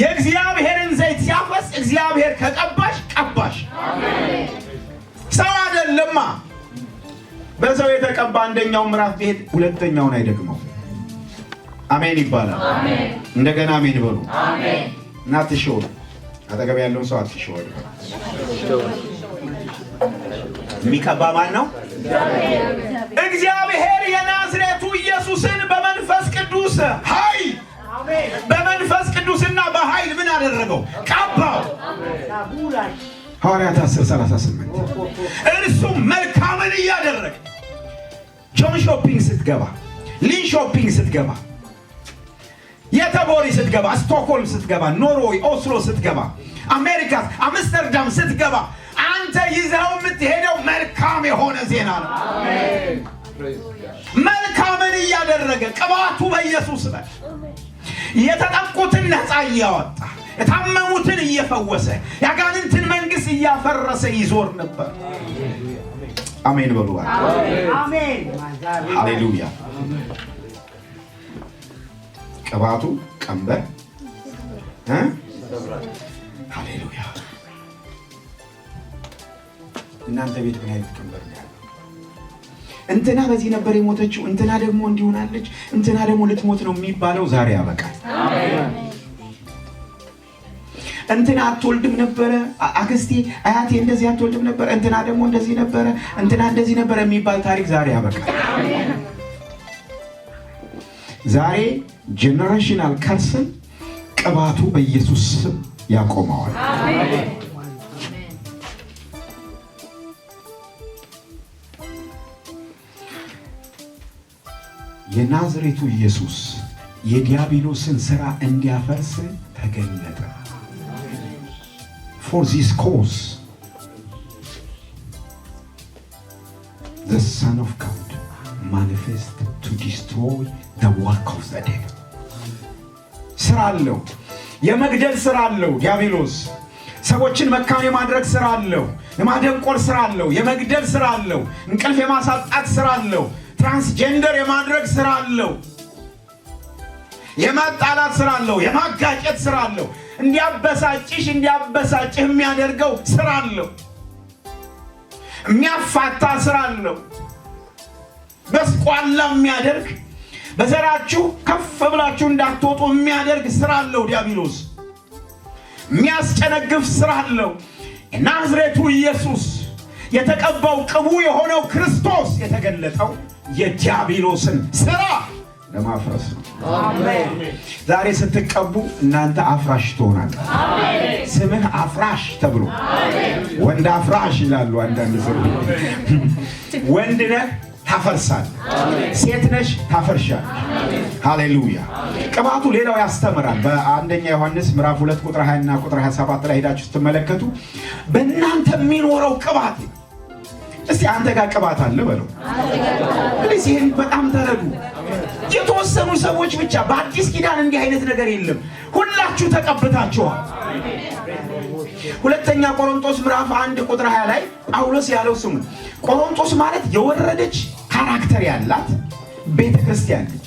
የእግዚአብሔርን ዘይት ሲያፈስ፣ እግዚአብሔር ከቀባሽ ቀባሽ። ሰው አይደለማ። በሰው የተቀባ አንደኛው ምዕራፍ ቢሄድ ሁለተኛውን አይደግመው። አሜን ይባላል። እንደገና አሜን በሉ እና አትሸወዱ። አጠገብ ያለውን ሰው አትሸወዱ። የሚቀባ ማን ነው? እግዚአብሔር የናዝሬቱ ኢየሱስን በመንፈስ ቅዱስ ኃይል፣ በመንፈስ ቅዱስና በኃይል ምን አደረገው? ቀባው። ሐዋርያት 10 38። እርሱም መልካምን እያደረገ፣ ጆንሾፒንግ ስትገባ፣ ሊንሾፒንግ ስትገባ፣ የተቦሪ ስትገባ፣ ስቶክሆልም ስትገባ፣ ኖርዌይ ኦስሎ ስትገባ፣ አሜሪካ አምስተርዳም ስትገባ፣ አንተ ይዘኸው የምትሄደው መልካም የሆነ ዜና ነው። መልካምን እያደረገ፣ ቅባቱ በኢየሱስ ላይ፣ የተጠቁትን ነፃ እያወጣ፣ የታመሙትን እየፈወሰ፣ የአጋንንትን መንግስት እያፈረሰ ይዞር ነበር። አሜን በሉ። ሃሌሉያ። ቅባቱ ቀንበር፣ ሃሌሉያ። እናንተ ቤት ምን አይነት ቀንበር ነው ያለው? እንትና በዚህ ነበር የሞተችው፣ እንትና ደግሞ እንዲህ ሆናለች፣ እንትና ደግሞ ልትሞት ነው የሚባለው ዛሬ ያበቃል። እንትና አትወልድም ነበረ፣ አክስቴ አያቴ እንደዚህ አትወልድም ነበረ፣ እንትና ደግሞ እንደዚህ ነበረ፣ እንትና እንደዚህ ነበረ የሚባል ታሪክ ዛሬ ያበቃል። ዛሬ generational curse ን ቅባቱ በኢየሱስ ስም ያቆመዋል። የናዝሬቱ ኢየሱስ የዲያብሎስን ሥራ እንዲያፈርስ ተገለጠ። For this cause the Son of God manifest to destroy the work of the devil። ስራ አለው። የመግደል ስራ አለው ዲያብሎስ። ሰዎችን መካን የማድረግ ስራ አለው። የማደንቆር ስራ አለው። የመግደል ስራ አለው። እንቅልፍ የማሳጣት ስራ አለው። Transgender የማድረግ ስራ አለው። የማጣላት ስራ አለው። የማጋጨት ስራ አለው። እንዲያበሳጭሽ፣ እንዲያበሳጭህ የሚያደርገው ስራ አለው። የሚያፋታ ስራ አለው። በስቋላ የሚያደርግ፣ በዘራችሁ ከፍ ብላችሁ እንዳትወጡ የሚያደርግ ስራ አለው ዲያብሎስ። የሚያስጨነግፍ ስራ አለው። ናዝሬቱ ኢየሱስ፣ የተቀባው ቅቡ የሆነው ክርስቶስ የተገለጠው የዲያብሎስን ስራ ለማፍረስ ነው። ዛሬ ስትቀቡ እናንተ አፍራሽ ትሆናላችሁ። ስምህ አፍራሽ ተብሎ፣ ወንድ አፍራሽ ይላሉ አንዳንድ ሰው። ወንድ ነህ፣ ታፈርሳለህ። ሴት ነሽ፣ ታፈርሻለሽ። ሃሌሉያ። ቅባቱ ሌላው ያስተምራል። በአንደኛ ዮሐንስ ምዕራፍ 2 ቁጥር 20 እና ቁጥር 27 ላይ ሄዳችሁ ስትመለከቱ በእናንተ የሚኖረው ቅባት፣ እስቲ አንተ ጋር ቅባት አለ በለው። Please ይህን በጣም ተረዱ። የተወሰኑ ሰዎች ብቻ፣ በአዲስ ኪዳን እንዲህ አይነት ነገር የለም። ሁላችሁ ተቀብታችኋል። ሁለተኛ ቆሮንቶስ ምዕራፍ 1 ቁጥር 20 ላይ ጳውሎስ ያለው ስሙ። ቆሮንቶስ ማለት የወረደች character ያላት ቤተ ክርስቲያን ነች።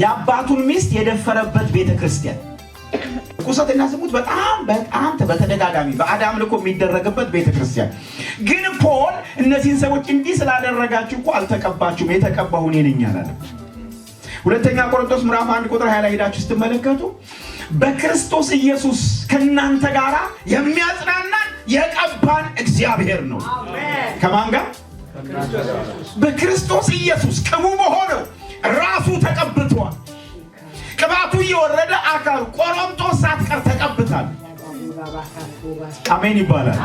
የአባቱን ሚስት የደፈረበት ቤተ ክርስቲያን። ርኩሰትና ዝሙት በጣም በጣም በተደጋጋሚ በአዳም ልኮ የሚደረግበት ቤተክርስቲያን ግን ፖል እነዚህን ሰዎች እንዲህ ስላደረጋችሁ እኮ አልተቀባችሁም፣ የተቀባሁ እኔ ነኝ አላለም። ሁለተኛ ቆሮንቶስ ምዕራፍ 1 ቁጥር 20 ላይ ሄዳችሁ ስትመለከቱ በክርስቶስ ኢየሱስ ከእናንተ ጋር የሚያጽናናን የቀባን እግዚአብሔር ነው። ከማን ጋር? በክርስቶስ ኢየሱስ ቅቡ በሆነው ራሱ ተቀብቷል። ቅባቱ እየወረደ አካሉ ቆሮንቶስ ሳትቀር ተቀብታል። አሜን ይባላል።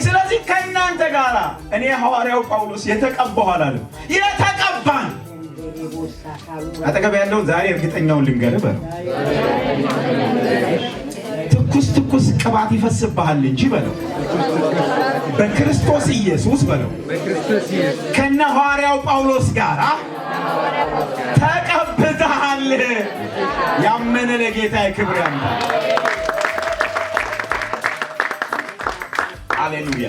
ስለዚህ ከእናንተ ጋር እኔ ሐዋርያው ጳውሎስ የተቀባሁ አላለም፣ የተቀባን። አጠገብ ያለውን ዛሬ እርግጠኛውን ልንገርህ በለው፣ ትኩስ ትኩስ ቅባት ይፈስብሃል እንጂ በለው፣ በክርስቶስ ኢየሱስ በለው፣ ከነ ሐዋርያው ጳውሎስ ጋር ተቀብተሃል። ያመነ ለጌታ ክብር ያምጣ። ሃሌሉያ።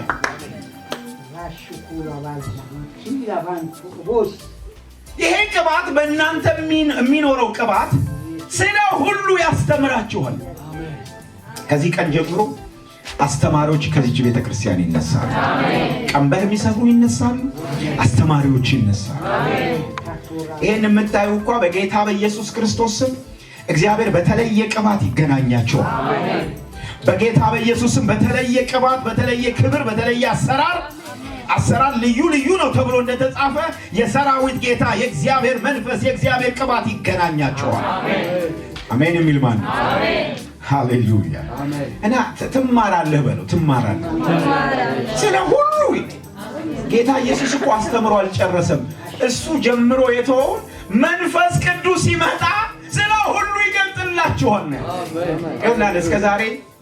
ይሄ ቅባት በእናንተ የሚኖረው ቅባት ስለ ሁሉ ያስተምራችኋል። ከዚህ ቀን ጀምሮ አስተማሪዎች ከዚች ቤተክርስቲያን ይነሳሉ። ቀንበር የሚሰብሩ ይነሳሉ። አስተማሪዎች ይነሳሉ። ይህን የምታዩ እንኳ በጌታ በኢየሱስ ክርስቶስ ስም እግዚአብሔር በተለየ ቅባት ይገናኛቸዋል። በጌታ በኢየሱስ ስም በተለየ ቅባት፣ በተለየ ክብር፣ በተለየ አሰራር አሰራር ልዩ ልዩ ነው ተብሎ እንደተጻፈ የሰራዊት ጌታ የእግዚአብሔር መንፈስ የእግዚአብሔር ቅባት ይገናኛቸዋል። አሜን የሚል ማን ነው? ሃሌሉያ። እና ትማራለህ በለው፣ ትማራለህ ስለ ሁሉ። ጌታ ኢየሱስ እኮ አስተምሮ አልጨረሰም። እሱ ጀምሮ የተወውን መንፈስ ቅዱስ ሲመጣ ስለ ሁሉ ይገልጥላችኋል። ይኸውልህ እስከ ዛሬ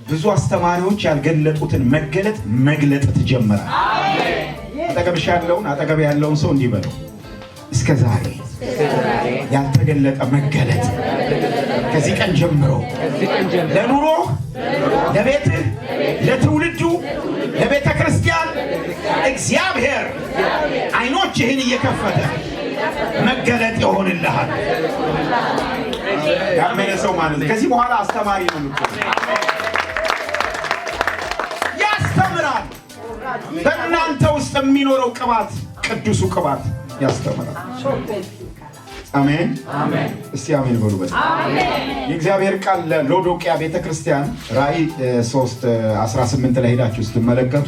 ብዙ አስተማሪዎች ያልገለጡትን መገለጥ መግለጥ ትጀምራለህ። አጠገብሽ ያለውን አጠገብ ያለውን ሰው እንዲህ በለው፣ እስከ ዛሬ ያልተገለጠ መገለጥ ከዚህ ቀን ጀምሮ ለኑሮ፣ ለቤትህ፣ ለትውልዱ፣ ለቤተ ክርስቲያን እግዚአብሔር አይኖችህን እየከፈተ መገለጥ ይሆንልሃል። ያመነ ሰው ማለት ነው። ከዚህ በኋላ አስተማሪ ነው የምትሆነው። ያስተምራል። በእናንተ ውስጥ የሚኖረው ቅባት ቅዱሱ ቅባት ያስተምራል። አሜን። እስቲ አሜን በሉ። የእግዚአብሔር ቃል ለሎዶቅያ ቤተክርስቲያን ራእይ 3 18 ላይ ሄዳችሁ ስትመለከቱ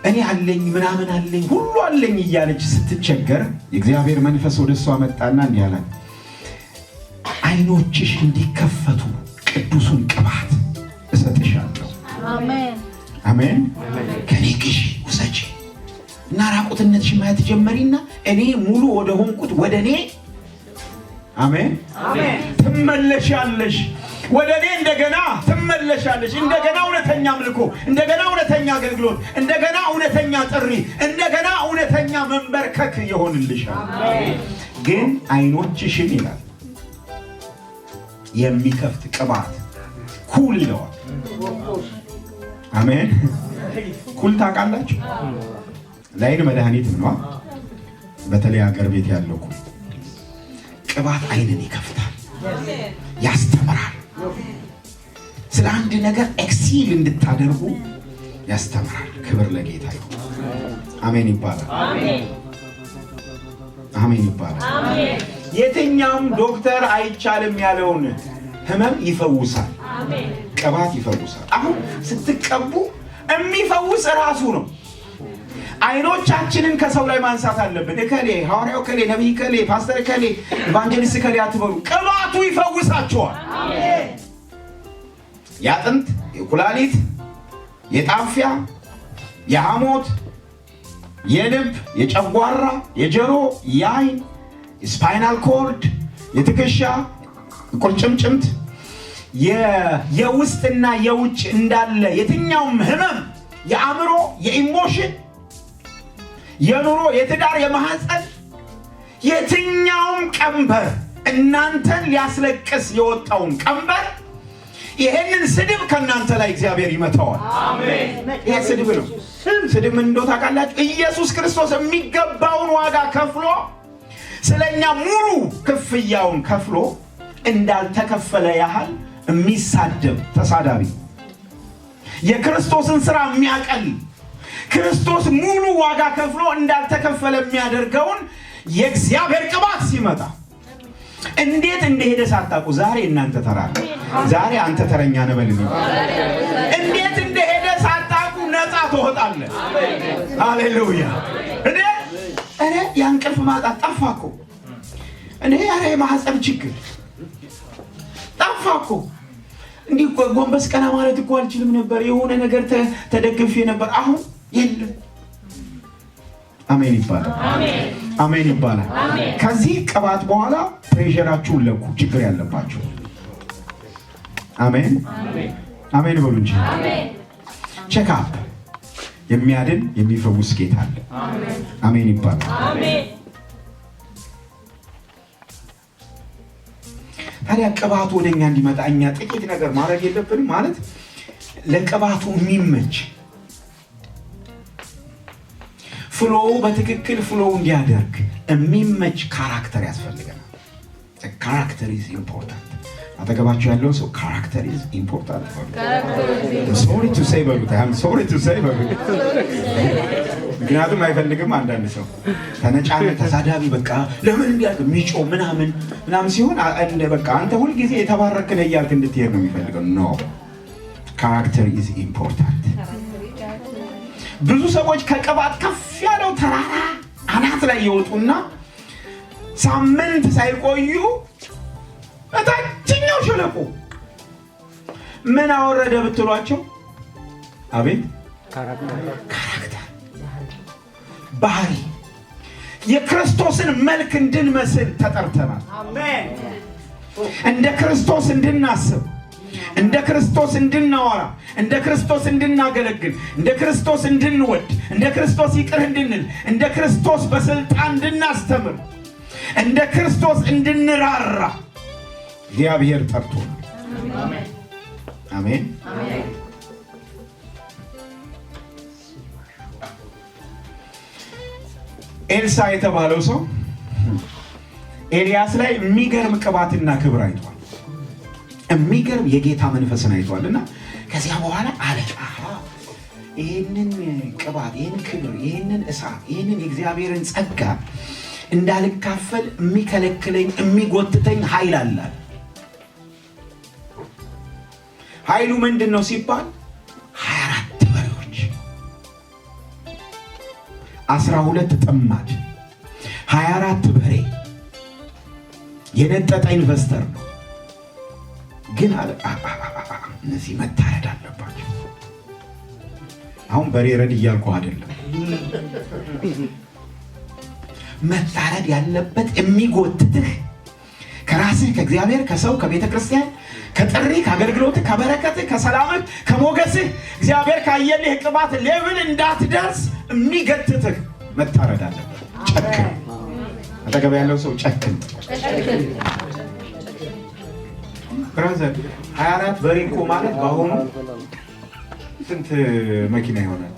እኔ አለኝ ምናምን አለኝ ሁሉ አለኝ እያለች ስትቸገር የእግዚአብሔር መንፈስ ወደ እሷ መጣና እንዲህ አላት፣ አይኖችሽ እንዲከፈቱ ቅዱሱን ቅባት እሰጥሻለሁ። አሜን። ከኔ ግዢ ውሰጂ እና ራቁትነትሽ ማየት ጀመሪና እኔ ሙሉ ወደ ሆንኩት ወደ እኔ አሜን ትመለሻለሽ። ወደ እኔ እንደገና ትመለሻለሽ። እንደገና እውነተኛ አምልኮ፣ እንደገና እውነተኛ አገልግሎት፣ እንደገና እውነተኛ ጥሪ፣ እንደገና እውነተኛ መንበርከክ ይሆንልሻል። ግን አይኖችሽን ይላል የሚከፍት ቅባት ኩል ይለዋል። አሜን። ኩል ታውቃላችሁ? ለአይን መድኃኒት ነው። በተለይ ሀገር ቤት ያለው ኩል ቅባት አይንን ይከፍታል፣ ያስተምራል። ስለ አንድ ነገር excel እንድታደርጉ ያስተምራል። ክብር ለጌታ ይሁን። አሜን ይባላል። አሜን ይባላል። የትኛውም ዶክተር አይቻልም ያለውን ህመም ይፈውሳል። ቅባት ይፈውሳል። አሁን ስትቀቡ የሚፈውስ ራሱ ነው። አይኖቻችንን ከሰው ላይ ማንሳት አለብን። እከሌ ሐዋርያው እከሌ ነቢይ እከሌ ፓስተር እከሌ evangelist እከሌ አትበሉ። ቅባቱ ይፈውሳቸዋል። የአጥንት፣ የኩላሊት፣ የጣፊያ፣ የሐሞት፣ የልብ፣ የጨጓራ፣ የጆሮ፣ የአይን፣ የ spinal cord፣ የትከሻ ቁርጭምጭምት፣ የውስጥና የውጭ እንዳለ የትኛውም ህመም፣ የአእምሮ፣ የ emotion፣ የኑሮ፣ የትዳር፣ የማህፀን የትኛውም ቀንበር እናንተን ሊያስለቅስ የወጣውን ቀንበር ይሄንን ስድብ ከእናንተ ላይ እግዚአብሔር ይመታዋል። ይሄ ስድብ ነው። ስድብ ምን እንደው ታውቃላችሁ? ኢየሱስ ክርስቶስ የሚገባውን ዋጋ ከፍሎ ስለኛ ሙሉ ክፍያውን ከፍሎ እንዳልተከፈለ ያህል የሚሳደብ ተሳዳቢ፣ የክርስቶስን ስራ የሚያቀል፣ ክርስቶስ ሙሉ ዋጋ ከፍሎ እንዳልተከፈለ የሚያደርገውን የእግዚአብሔር ቅባት ሲመጣ እንዴት እንደሄደ ሳታውቁ፣ ዛሬ እናንተ ተራ ነው። ዛሬ አንተ ተረኛ ነህ በልልኝ። እንዴት እንደሄደ ሳታውቁ ነፃ ትወጣለህ። ሃሌሉያ። እኔ እኔ የእንቅልፍ ማጣት ጠፋ እኮ። እኔ ኧረ የማህፀን ችግር ጠፋ እኮ። እንዲህ እኮ ጎንበስ ቀና ማለት እኮ አልችልም ነበር። የሆነ ነገር ተደግፌ ነበር። አሁን የለም። አሜን ይባላል። አሜን ይባላል። ከዚህ ቅባት በኋላ pressure ኣችሁን ለኩ። ችግር ያለባችሁ አሜን አሜን በሉ እንጂ። Check up። የሚያድን የሚፈውስ ጌታ አለ። አሜን ይባላል። ታዲያ ቅባቱ ወደ እኛ እንዲመጣ እኛ ጥቂት ነገር ማድረግ የለብንም? ማለት ለቅባቱ የሚመች flow በትክክል flow እንዲያደርግ የሚመች character ያስፈልገናል። Character is important። አጠገባችሁ ያለውን ሰው "Character is important" በሉት። "Sorry to say" በሉት። "I'm sorry to say" በሉት። ምክንያቱም አይፈልግም። አንዳንድ ሰው ተነጫነ ተሳዳቢ፣ በቃ ለምን እንዲያልክ የሚጮህ ምናምን ምናምን ሲሆን እንደ በቃ አንተ ሁልጊዜ የተባረክ ነህ እያልክ እንድትሄድ ነው የሚፈልገው። No, character is important። ብዙ ሰዎች ከቅባት ከፍ ያለው ተራራ አናት ላይ ይወጡና ሳምንት ሳይቆዩ እታችኛው ሸለቆ። ምን አወረደ ብትሏቸው፣ አቤት character፣ ባህሪ። የክርስቶስን መልክ እንድንመስል ተጠርተናል። አሜን። እንደ ክርስቶስ እንድናስብ፣ እንደ ክርስቶስ እንድናወራ፣ እንደ ክርስቶስ እንድናገለግል፣ እንደ ክርስቶስ እንድንወድ፣ እንደ ክርስቶስ ይቅር እንድንል፣ እንደ ክርስቶስ በስልጣን እንድናስተምር፣ እንደ ክርስቶስ እንድንራራ እግዚአብሔር ጠርቶናል። አሜን። ኤልሳ የተባለው ሰው ኤልያስ ላይ የሚገርም ቅባትና ክብር አይቷል። የሚገርም የጌታ መንፈስን አይቷል። እና ከዚያ በኋላ አለ፣ አሃ፣ ይህንን ቅባት፣ ይህን ክብር፣ ይህንን እሳት፣ ይህንን የእግዚአብሔርን ጸጋ እንዳልካፈል የሚከለክለኝ፣ የሚጎትተኝ ኃይል አለ። ኃይሉ ምንድን ነው ሲባል 24 በሬዎች፣ 12 ጥማድ፣ 24 በሬ፣ የነጠጠ investor ነው። ግን አለ እነዚህ መታረድ አለባቸው። አሁን በሬ ረድ እያልኩ አይደለም። መታረድ ያለበት የሚጎትትህ ከራስህ፣ ከእግዚአብሔር፣ ከሰው፣ ከቤተ ክርስቲያን፣ ከጥሪ፣ ከአገልግሎትህ፣ ከበረከትህ፣ ከሰላምህ፣ ከሞገስህ፣ እግዚአብሔር ካየልህ ቅባት level እንዳትደርስ የሚገትትህ መታረድ አለበት። ጨክን። አጠገብ ያለው ሰው ጨክን። Brother፣ 24 በሬ እኮ ማለት በአሁኑ ስንት መኪና ይሆናል?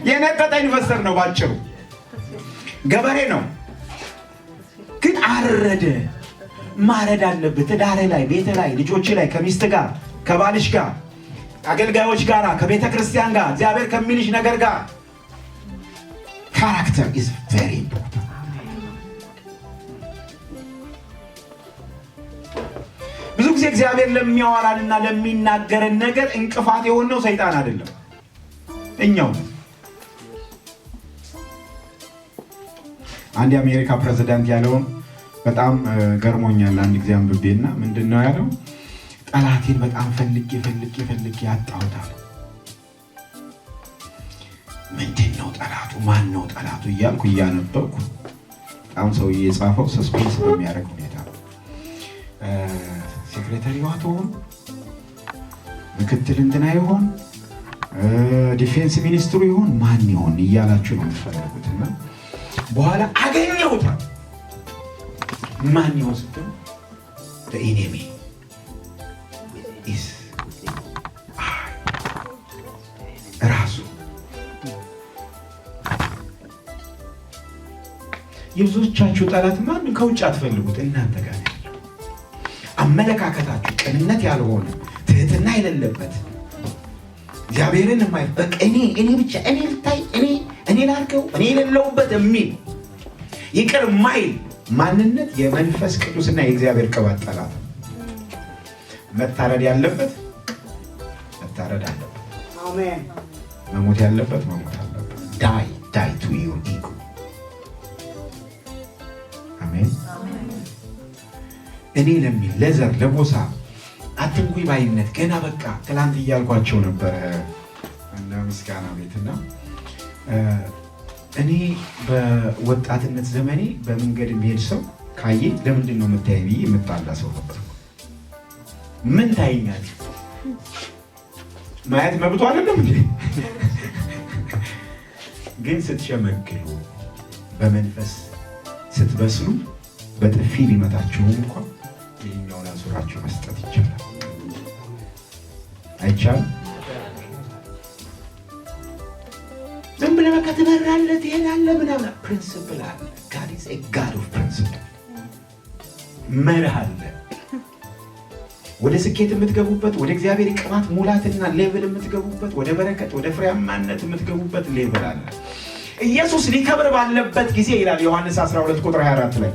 የነጠጠ investor ነው። ባጭሩ ገበሬ ነው። ግን አረደ። ማረድ አለብህ። ትዳር ላይ፣ ቤት ላይ፣ ልጆች ላይ፣ ከሚስት ጋር፣ ከባልሽ ጋር፣ አገልጋዮች ጋር፣ ከቤተ ክርስቲያን ጋር፣ እግዚአብሔር ከሚልሽ ነገር ጋር character is very important። ብዙ ጊዜ እግዚአብሔር ለሚያወራንና ለሚናገረን ነገር እንቅፋት የሆነው ሰይጣን አይደለም፣ እኛው ነን። አንድ የአሜሪካ ፕሬዚዳንት ያለውን በጣም ገርሞኛል። አንድ ጊዜ አንብቤና ምንድን ነው ያለው? ጠላቴን በጣም ፈልጌ ፈልጌ ፈልጌ አጣሁታል። ምንድን ነው ጠላቱ? ማን ነው ጠላቱ? እያልኩ እያነበብኩ በጣም ሰውዬ የጻፈው suspense በሚያደርግ ሁኔታ ነው። Secretary ዋ ትሆን፣ ምክትል እንትና ይሆን፣ defense ሚኒስትሩ ይሆን፣ ማን ይሆን እያላችሁ ነው የምትፈልጉት። እና በኋላ አገኘሁታል። ማን ይሆን ስትሉ enemy is ራሱ። የብዙዎቻችሁ ጠላት ማንም ከውጭ አትፈልጉት፣ እናንተ ጋር ነው ያለው። አመለካከታችሁ ቅንነት ያልሆነ፣ ትህትና የሌለበት፣ እግዚአብሔርን የማይ በቃ እኔ እኔ ብቻ፣ እኔ ልታይ፣ እኔ እኔ ላድርገው፣ እኔ የሌለሁበት የሚል፣ ይቅር የማይል ማንነት የመንፈስ ቅዱስና የእግዚአብሔር ቅባት ጠላት ነው። መታረድ ያለበት መታረድ አለበት። አሜን። መሞት ያለበት መሞት አለበት። Die, die to your ego። አሜን። እኔ ለሚል፣ ለዘር፣ ለጎሳ አትንኩኝ ባይነት ገና በቃ ትላንት እያልኳቸው ነበረ እና ምስጋና ቤትና እኔ በወጣትነት ዘመኔ በመንገድ የሚሄድ ሰው ካየ ለምንድን ነው የምታይ ብዬ የምጣላ ሰው ነበር። ምን ታይኛለህ? ማየት መብቱ አይደለም እንዴ? ግን ስትሸመግሉ፣ በመንፈስ ስትበስሉ በጥፊ ቢመታችሁም እንኳን ይህኛውን አዙራችሁ መስጠት ይቻላል። አይቻልም? ዝም ብለህ በቃ ትበራለህ፣ ትሄዳለህ ምናምን። Principle አለ። God is a God of principle። መርህ አለ። ወደ ስኬት የምትገቡበት፣ ወደ እግዚአብሔር ቅባት ሙላትና level የምትገቡበት፣ ወደ በረከት፣ ወደ ፍሬያማነት የምትገቡበት level አለ። ኢየሱስ ሊከብር ባለበት ጊዜ ይላል ዮሐንስ 12 ቁጥር 24 ላይ፣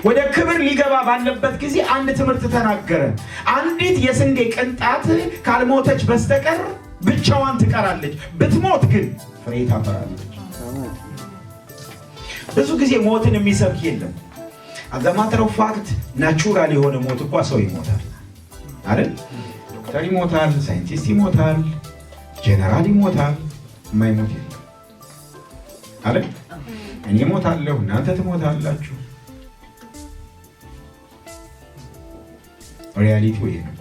ወደ ክብር ሊገባ ባለበት ጊዜ አንድ ትምህርት ተናገረ። አንዲት የስንዴ ቅንጣት ካልሞተች በስተቀር ብቻዋን ትቀራለች፣ ብትሞት ግን ፍሬ ታፈራለች። ብዙ ጊዜ ሞትን የሚሰብክ የለም። As a matter of fact natural የሆነ ሞት እንኳ ሰው ይሞታል አይደል? ዶክተር ይሞታል፣ ሳይንቲስት ይሞታል፣ ጀነራል ይሞታል። የማይሞት የለም አይደል? እኔ እሞታለሁ፣ እናንተ ትሞታላችሁ። Reality ው ይሄ ነው።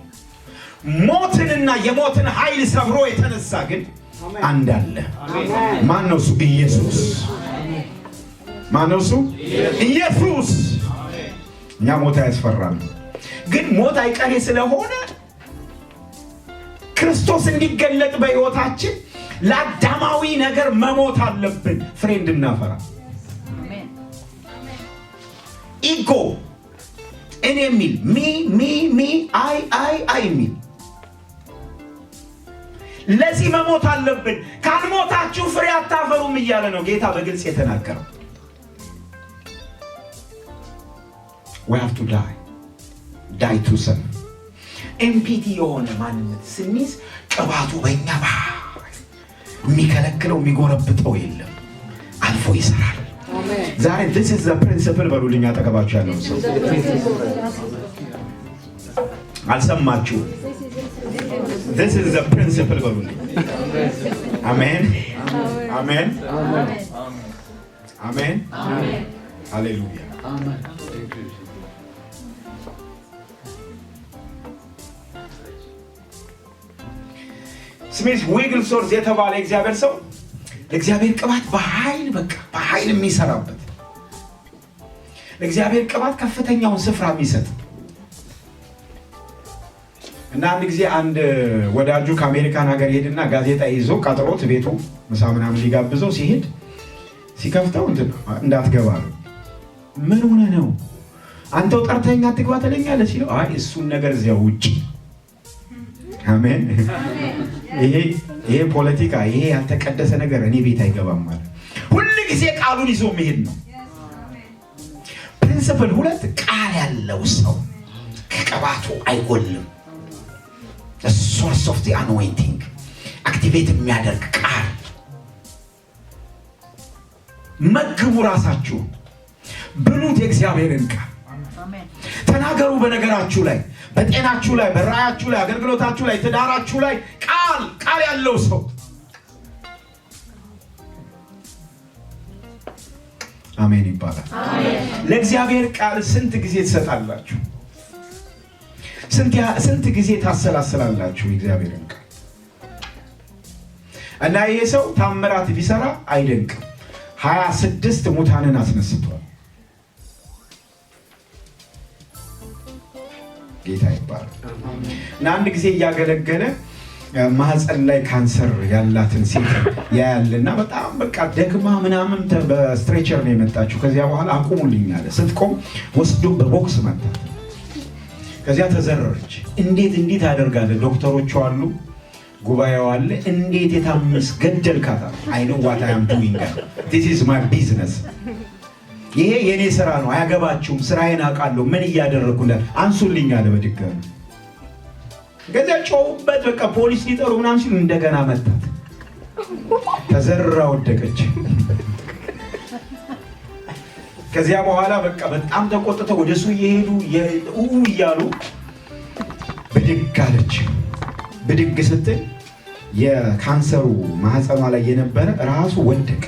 ሞትንና የሞትን ኃይል ሰብሮ የተነሳ ግን አንድ አለ። ማን ነው እሱ? ኢየሱስ። ማን ነው እሱ? ኢየሱስ። እኛ ሞት አያስፈራም፣ ግን ሞት አይቀሬ ስለሆነ ክርስቶስ እንዲገለጥ በሕይወታችን ለአዳማዊ ነገር መሞት አለብን፣ ፍሬ እንድናፈራ። Ego፣ እኔ የሚል፣ me, me, me, I, I, I የሚል፣ ለዚህ መሞት አለብን። ካልሞታችሁ ፍሬ አታፈሩም እያለ ነው ጌታ በግልጽ የተናገረው። We have to die, die to self። Empty የሆነ ማንነት ስንይዝ ቅባቱ በእኛ የሚከለክለው፣ የሚጎረብጠው የለም። አልፎ ይሰራል። ዛሬ this is the principle በሉልኝ። አጠገባችሁ ያለው ሰው አልሰማችሁም? This is the principle በሉልኝ። አሜን፣ አሜን፣ አሜን። ሃሌሉያ። ስሚዝ ዊግልስዎርዝ የተባለ እግዚአብሔር ሰው፣ ለእግዚአብሔር ቅባት በኃይል በቃ በኃይል የሚሰራበት፣ ለእግዚአብሔር ቅባት ከፍተኛውን ስፍራ የሚሰጥ እና አንድ ጊዜ አንድ ወዳጁ ከአሜሪካን ሀገር ሄድና ጋዜጣ ይዞ ቀጥሮት ቤቱ ምሳ ምናምን ሊጋብዘው ሲሄድ ሲከፍተው እንትን እንዳትገባ ነው። ምን ሆነ ነው፣ አንተው ጠርተኸኝ አትግባ ትለኛለህ ሲለው፣ አይ እሱን ነገር እዚያው ውጭ፣ አሜን፣ ይሄ ፖለቲካ፣ ይሄ ያልተቀደሰ ነገር እኔ ቤት አይገባም ማለት። ሁል ጊዜ ቃሉን ይዞ መሄድ ነው። Principle ሁለት፣ ቃል ያለው ሰው ከቅባቱ አይጎልም። Source of anointing activate የሚያደርግ ቃል። መግቡ፣ ራሳችሁ ብሉት፣ የእግዚአብሔርን ቃል ተናገሩ። በነገራችሁ ላይ፣ በጤናችሁ ላይ፣ በራእያችሁ ላይ፣ አገልግሎታችሁ ላይ፣ ትዳራችሁ ላይ ቃል ቃል ያለው ሰው አሜን ይባላል። ለእግዚአብሔር ቃል ስንት ጊዜ ትሰጣላችሁ? ስንት ጊዜ ታሰላስላላችሁ የእግዚአብሔርን ቃል? እና ይሄ ሰው ታምራት ቢሰራ አይደንቅም። 26 ሙታንን አስነስቷል። ጌታ ይባላል። እና አንድ ጊዜ እያገለገለ ማህፀን ላይ ካንሰር ያላትን ሴት ያያልና በጣም በቃ ደክማ ምናምን በ stretcher ነው የመጣችው። ከዚያ በኋላ አቁሙልኝ አለ። ስትቆም ወስዶ በቦክስ መታት። ከዚያ ተዘረረች። እንዴት እንዴት አደርጋለህ? ዶክተሮቹ አሉ፣ ጉባኤው አለ። እንዴት የታመስ ገደልካታ? I know what I am doing, this is my business። ይሄ የኔ ስራ ነው፣ አያገባችሁም። ስራዬን አውቃለሁ፣ ምን እያደረግኩ እንዳለ። አንሱልኝ አለ በድጋሚ። ከዚያ ጮሁበት። በቃ ፖሊስ ሊጠሩ ምናምን ሲሉ እንደገና መታት። ተዘርራ ወደቀች። ከዚያ በኋላ በቃ በጣም ተቆጥተው ወደ እሱ እየሄዱ ኡ እያሉ ብድግ አለች። ብድግ ስትል የካንሰሩ ማህፀኗ ላይ የነበረ ራሱ ወደቀ።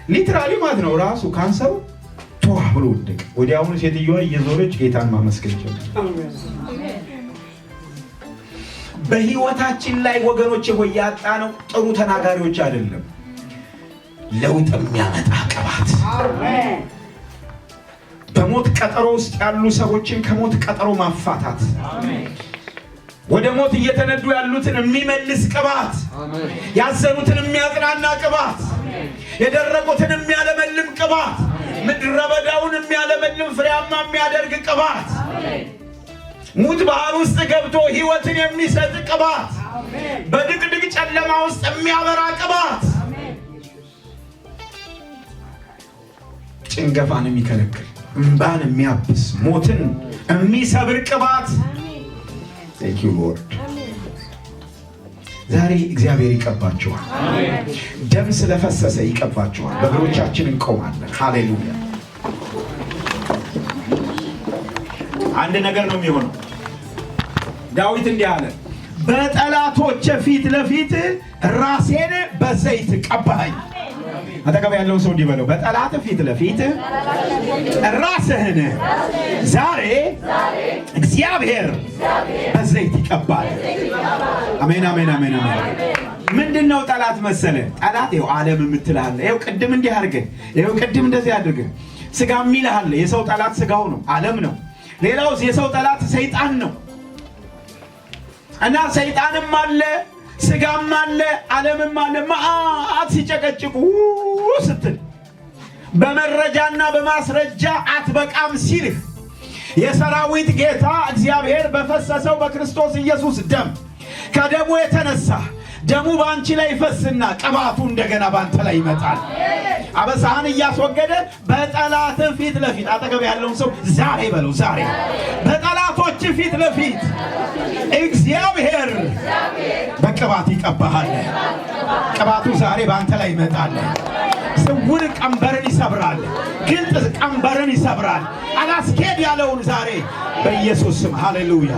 Literally ማለት ነው። ራሱ ካንሰሩ ቷ ብሎ ወደቀ። ወዲያውኑ ሴትዮዋ እየዞረች ጌታን ማመስገን ጀመረች። በህይወታችን ላይ ወገኖቼ ሆይ ያጣነው ጥሩ ተናጋሪዎች አይደለም፣ ለውጥ የሚያመጣ ቅባት። በሞት ቀጠሮ ውስጥ ያሉ ሰዎችን ከሞት ቀጠሮ ማፋታት፣ ወደ ሞት እየተነዱ ያሉትን የሚመልስ ቅባት፣ ያዘኑትን የሚያጽናና ቅባት፣ የደረቁትን የሚያለመልም ቅባት፣ ምድረ በዳውን የሚያለመልም ፍሬያማ የሚያደርግ ቅባት፣ ሙት ባህር ውስጥ ገብቶ ህይወትን የሚሰጥ ቅባት፣ በድቅድቅ ጨለማ ውስጥ የሚያበራ ቅባት፣ ጭንገፋን የሚከለክል፣ እምባን የሚያብስ፣ ሞትን የሚሰብር ቅባት። Thank you, Lord። ዛሬ እግዚአብሔር ይቀባችኋል። ደም ስለፈሰሰ ይቀባችኋል። በእግሮቻችን እንቆማለን። ሃሌሉያ። አንድ ነገር ነው የሚሆነው። ዳዊት እንዲህ አለ፣ በጠላቶቼ ፊት ለፊት ራሴን በዘይት ቀባኸኝ። አጠገብ ያለውን ሰው እንዲህ በለው፣ በጠላት ፊት ለፊት ራስህን ዛሬ እግዚአብሔር በዘይት ይቀባል። አሜን፣ አሜን፣ አሜን፣ አሜን። ምንድን ነው ጠላት መሰለ? ጠላት ይኸው ዓለም የምትልሃለ፣ ይኸው ቅድም እንዲህ አድርገህ፣ ይኸው ቅድም እንደዚህ አድርገህ፣ ስጋ የሚልሃለ። የሰው ጠላት ስጋው ነው፣ ዓለም ነው። ሌላው የሰው ጠላት ሰይጣን ነው። እና ሰይጣንም አለ፣ ስጋም አለ፣ ዓለምም አለ። መዓት ሲጨቀጭቁ ስትል በመረጃና በማስረጃ አትበቃም ሲልህ የሰራዊት ጌታ እግዚአብሔር በፈሰሰው በክርስቶስ ኢየሱስ ደም፣ ከደሙ የተነሳ ደሙ በአንቺ ላይ ይፈስና ቅባቱ እንደገና በአንተ ላይ ይመጣል። አበሳህን እያስወገደ በጠላት ፊት ለፊት፣ አጠገብ ያለውን ሰው ዛሬ በለው፣ ዛሬ በጠላቶች ፊት ለፊት እግዚአብሔር በቅባት ይቀባሃል። ቅባቱ ዛሬ በአንተ ላይ ይመጣል። ስውር ቀንበርን ይሰብራል። ግልጥ ቀንበርን ይሰብራል። አላስኬድ ያለውን ዛሬ በኢየሱስ ስም ሃሌሉያ።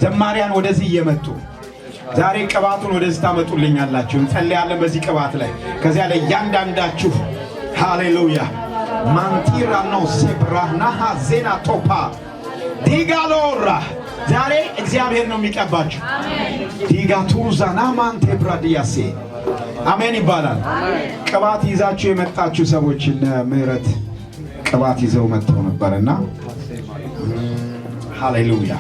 ዘማሪያን ወደዚህ እየመጡ ዛሬ ቅባቱን ወደዚህ ታመጡልኛላችሁ። እንጸልያለን በዚህ ቅባት ላይ። ከዚያ ላይ እያንዳንዳችሁ ሃሌሉያ ማንቲራ ነው ሴብራናሃ ዜና ቶፓ ዲጋሎራ። ዛሬ እግዚአብሔር ነው የሚቀባችሁ። ዲጋቱዛና ማንቴ ብራዲያሴ አሜን ይባላል። ቅባት ይዛችሁ የመጣችሁ ሰዎች እነ ምህረት ቅባት ይዘው መጥተው ነበርና ሃሌሉያ።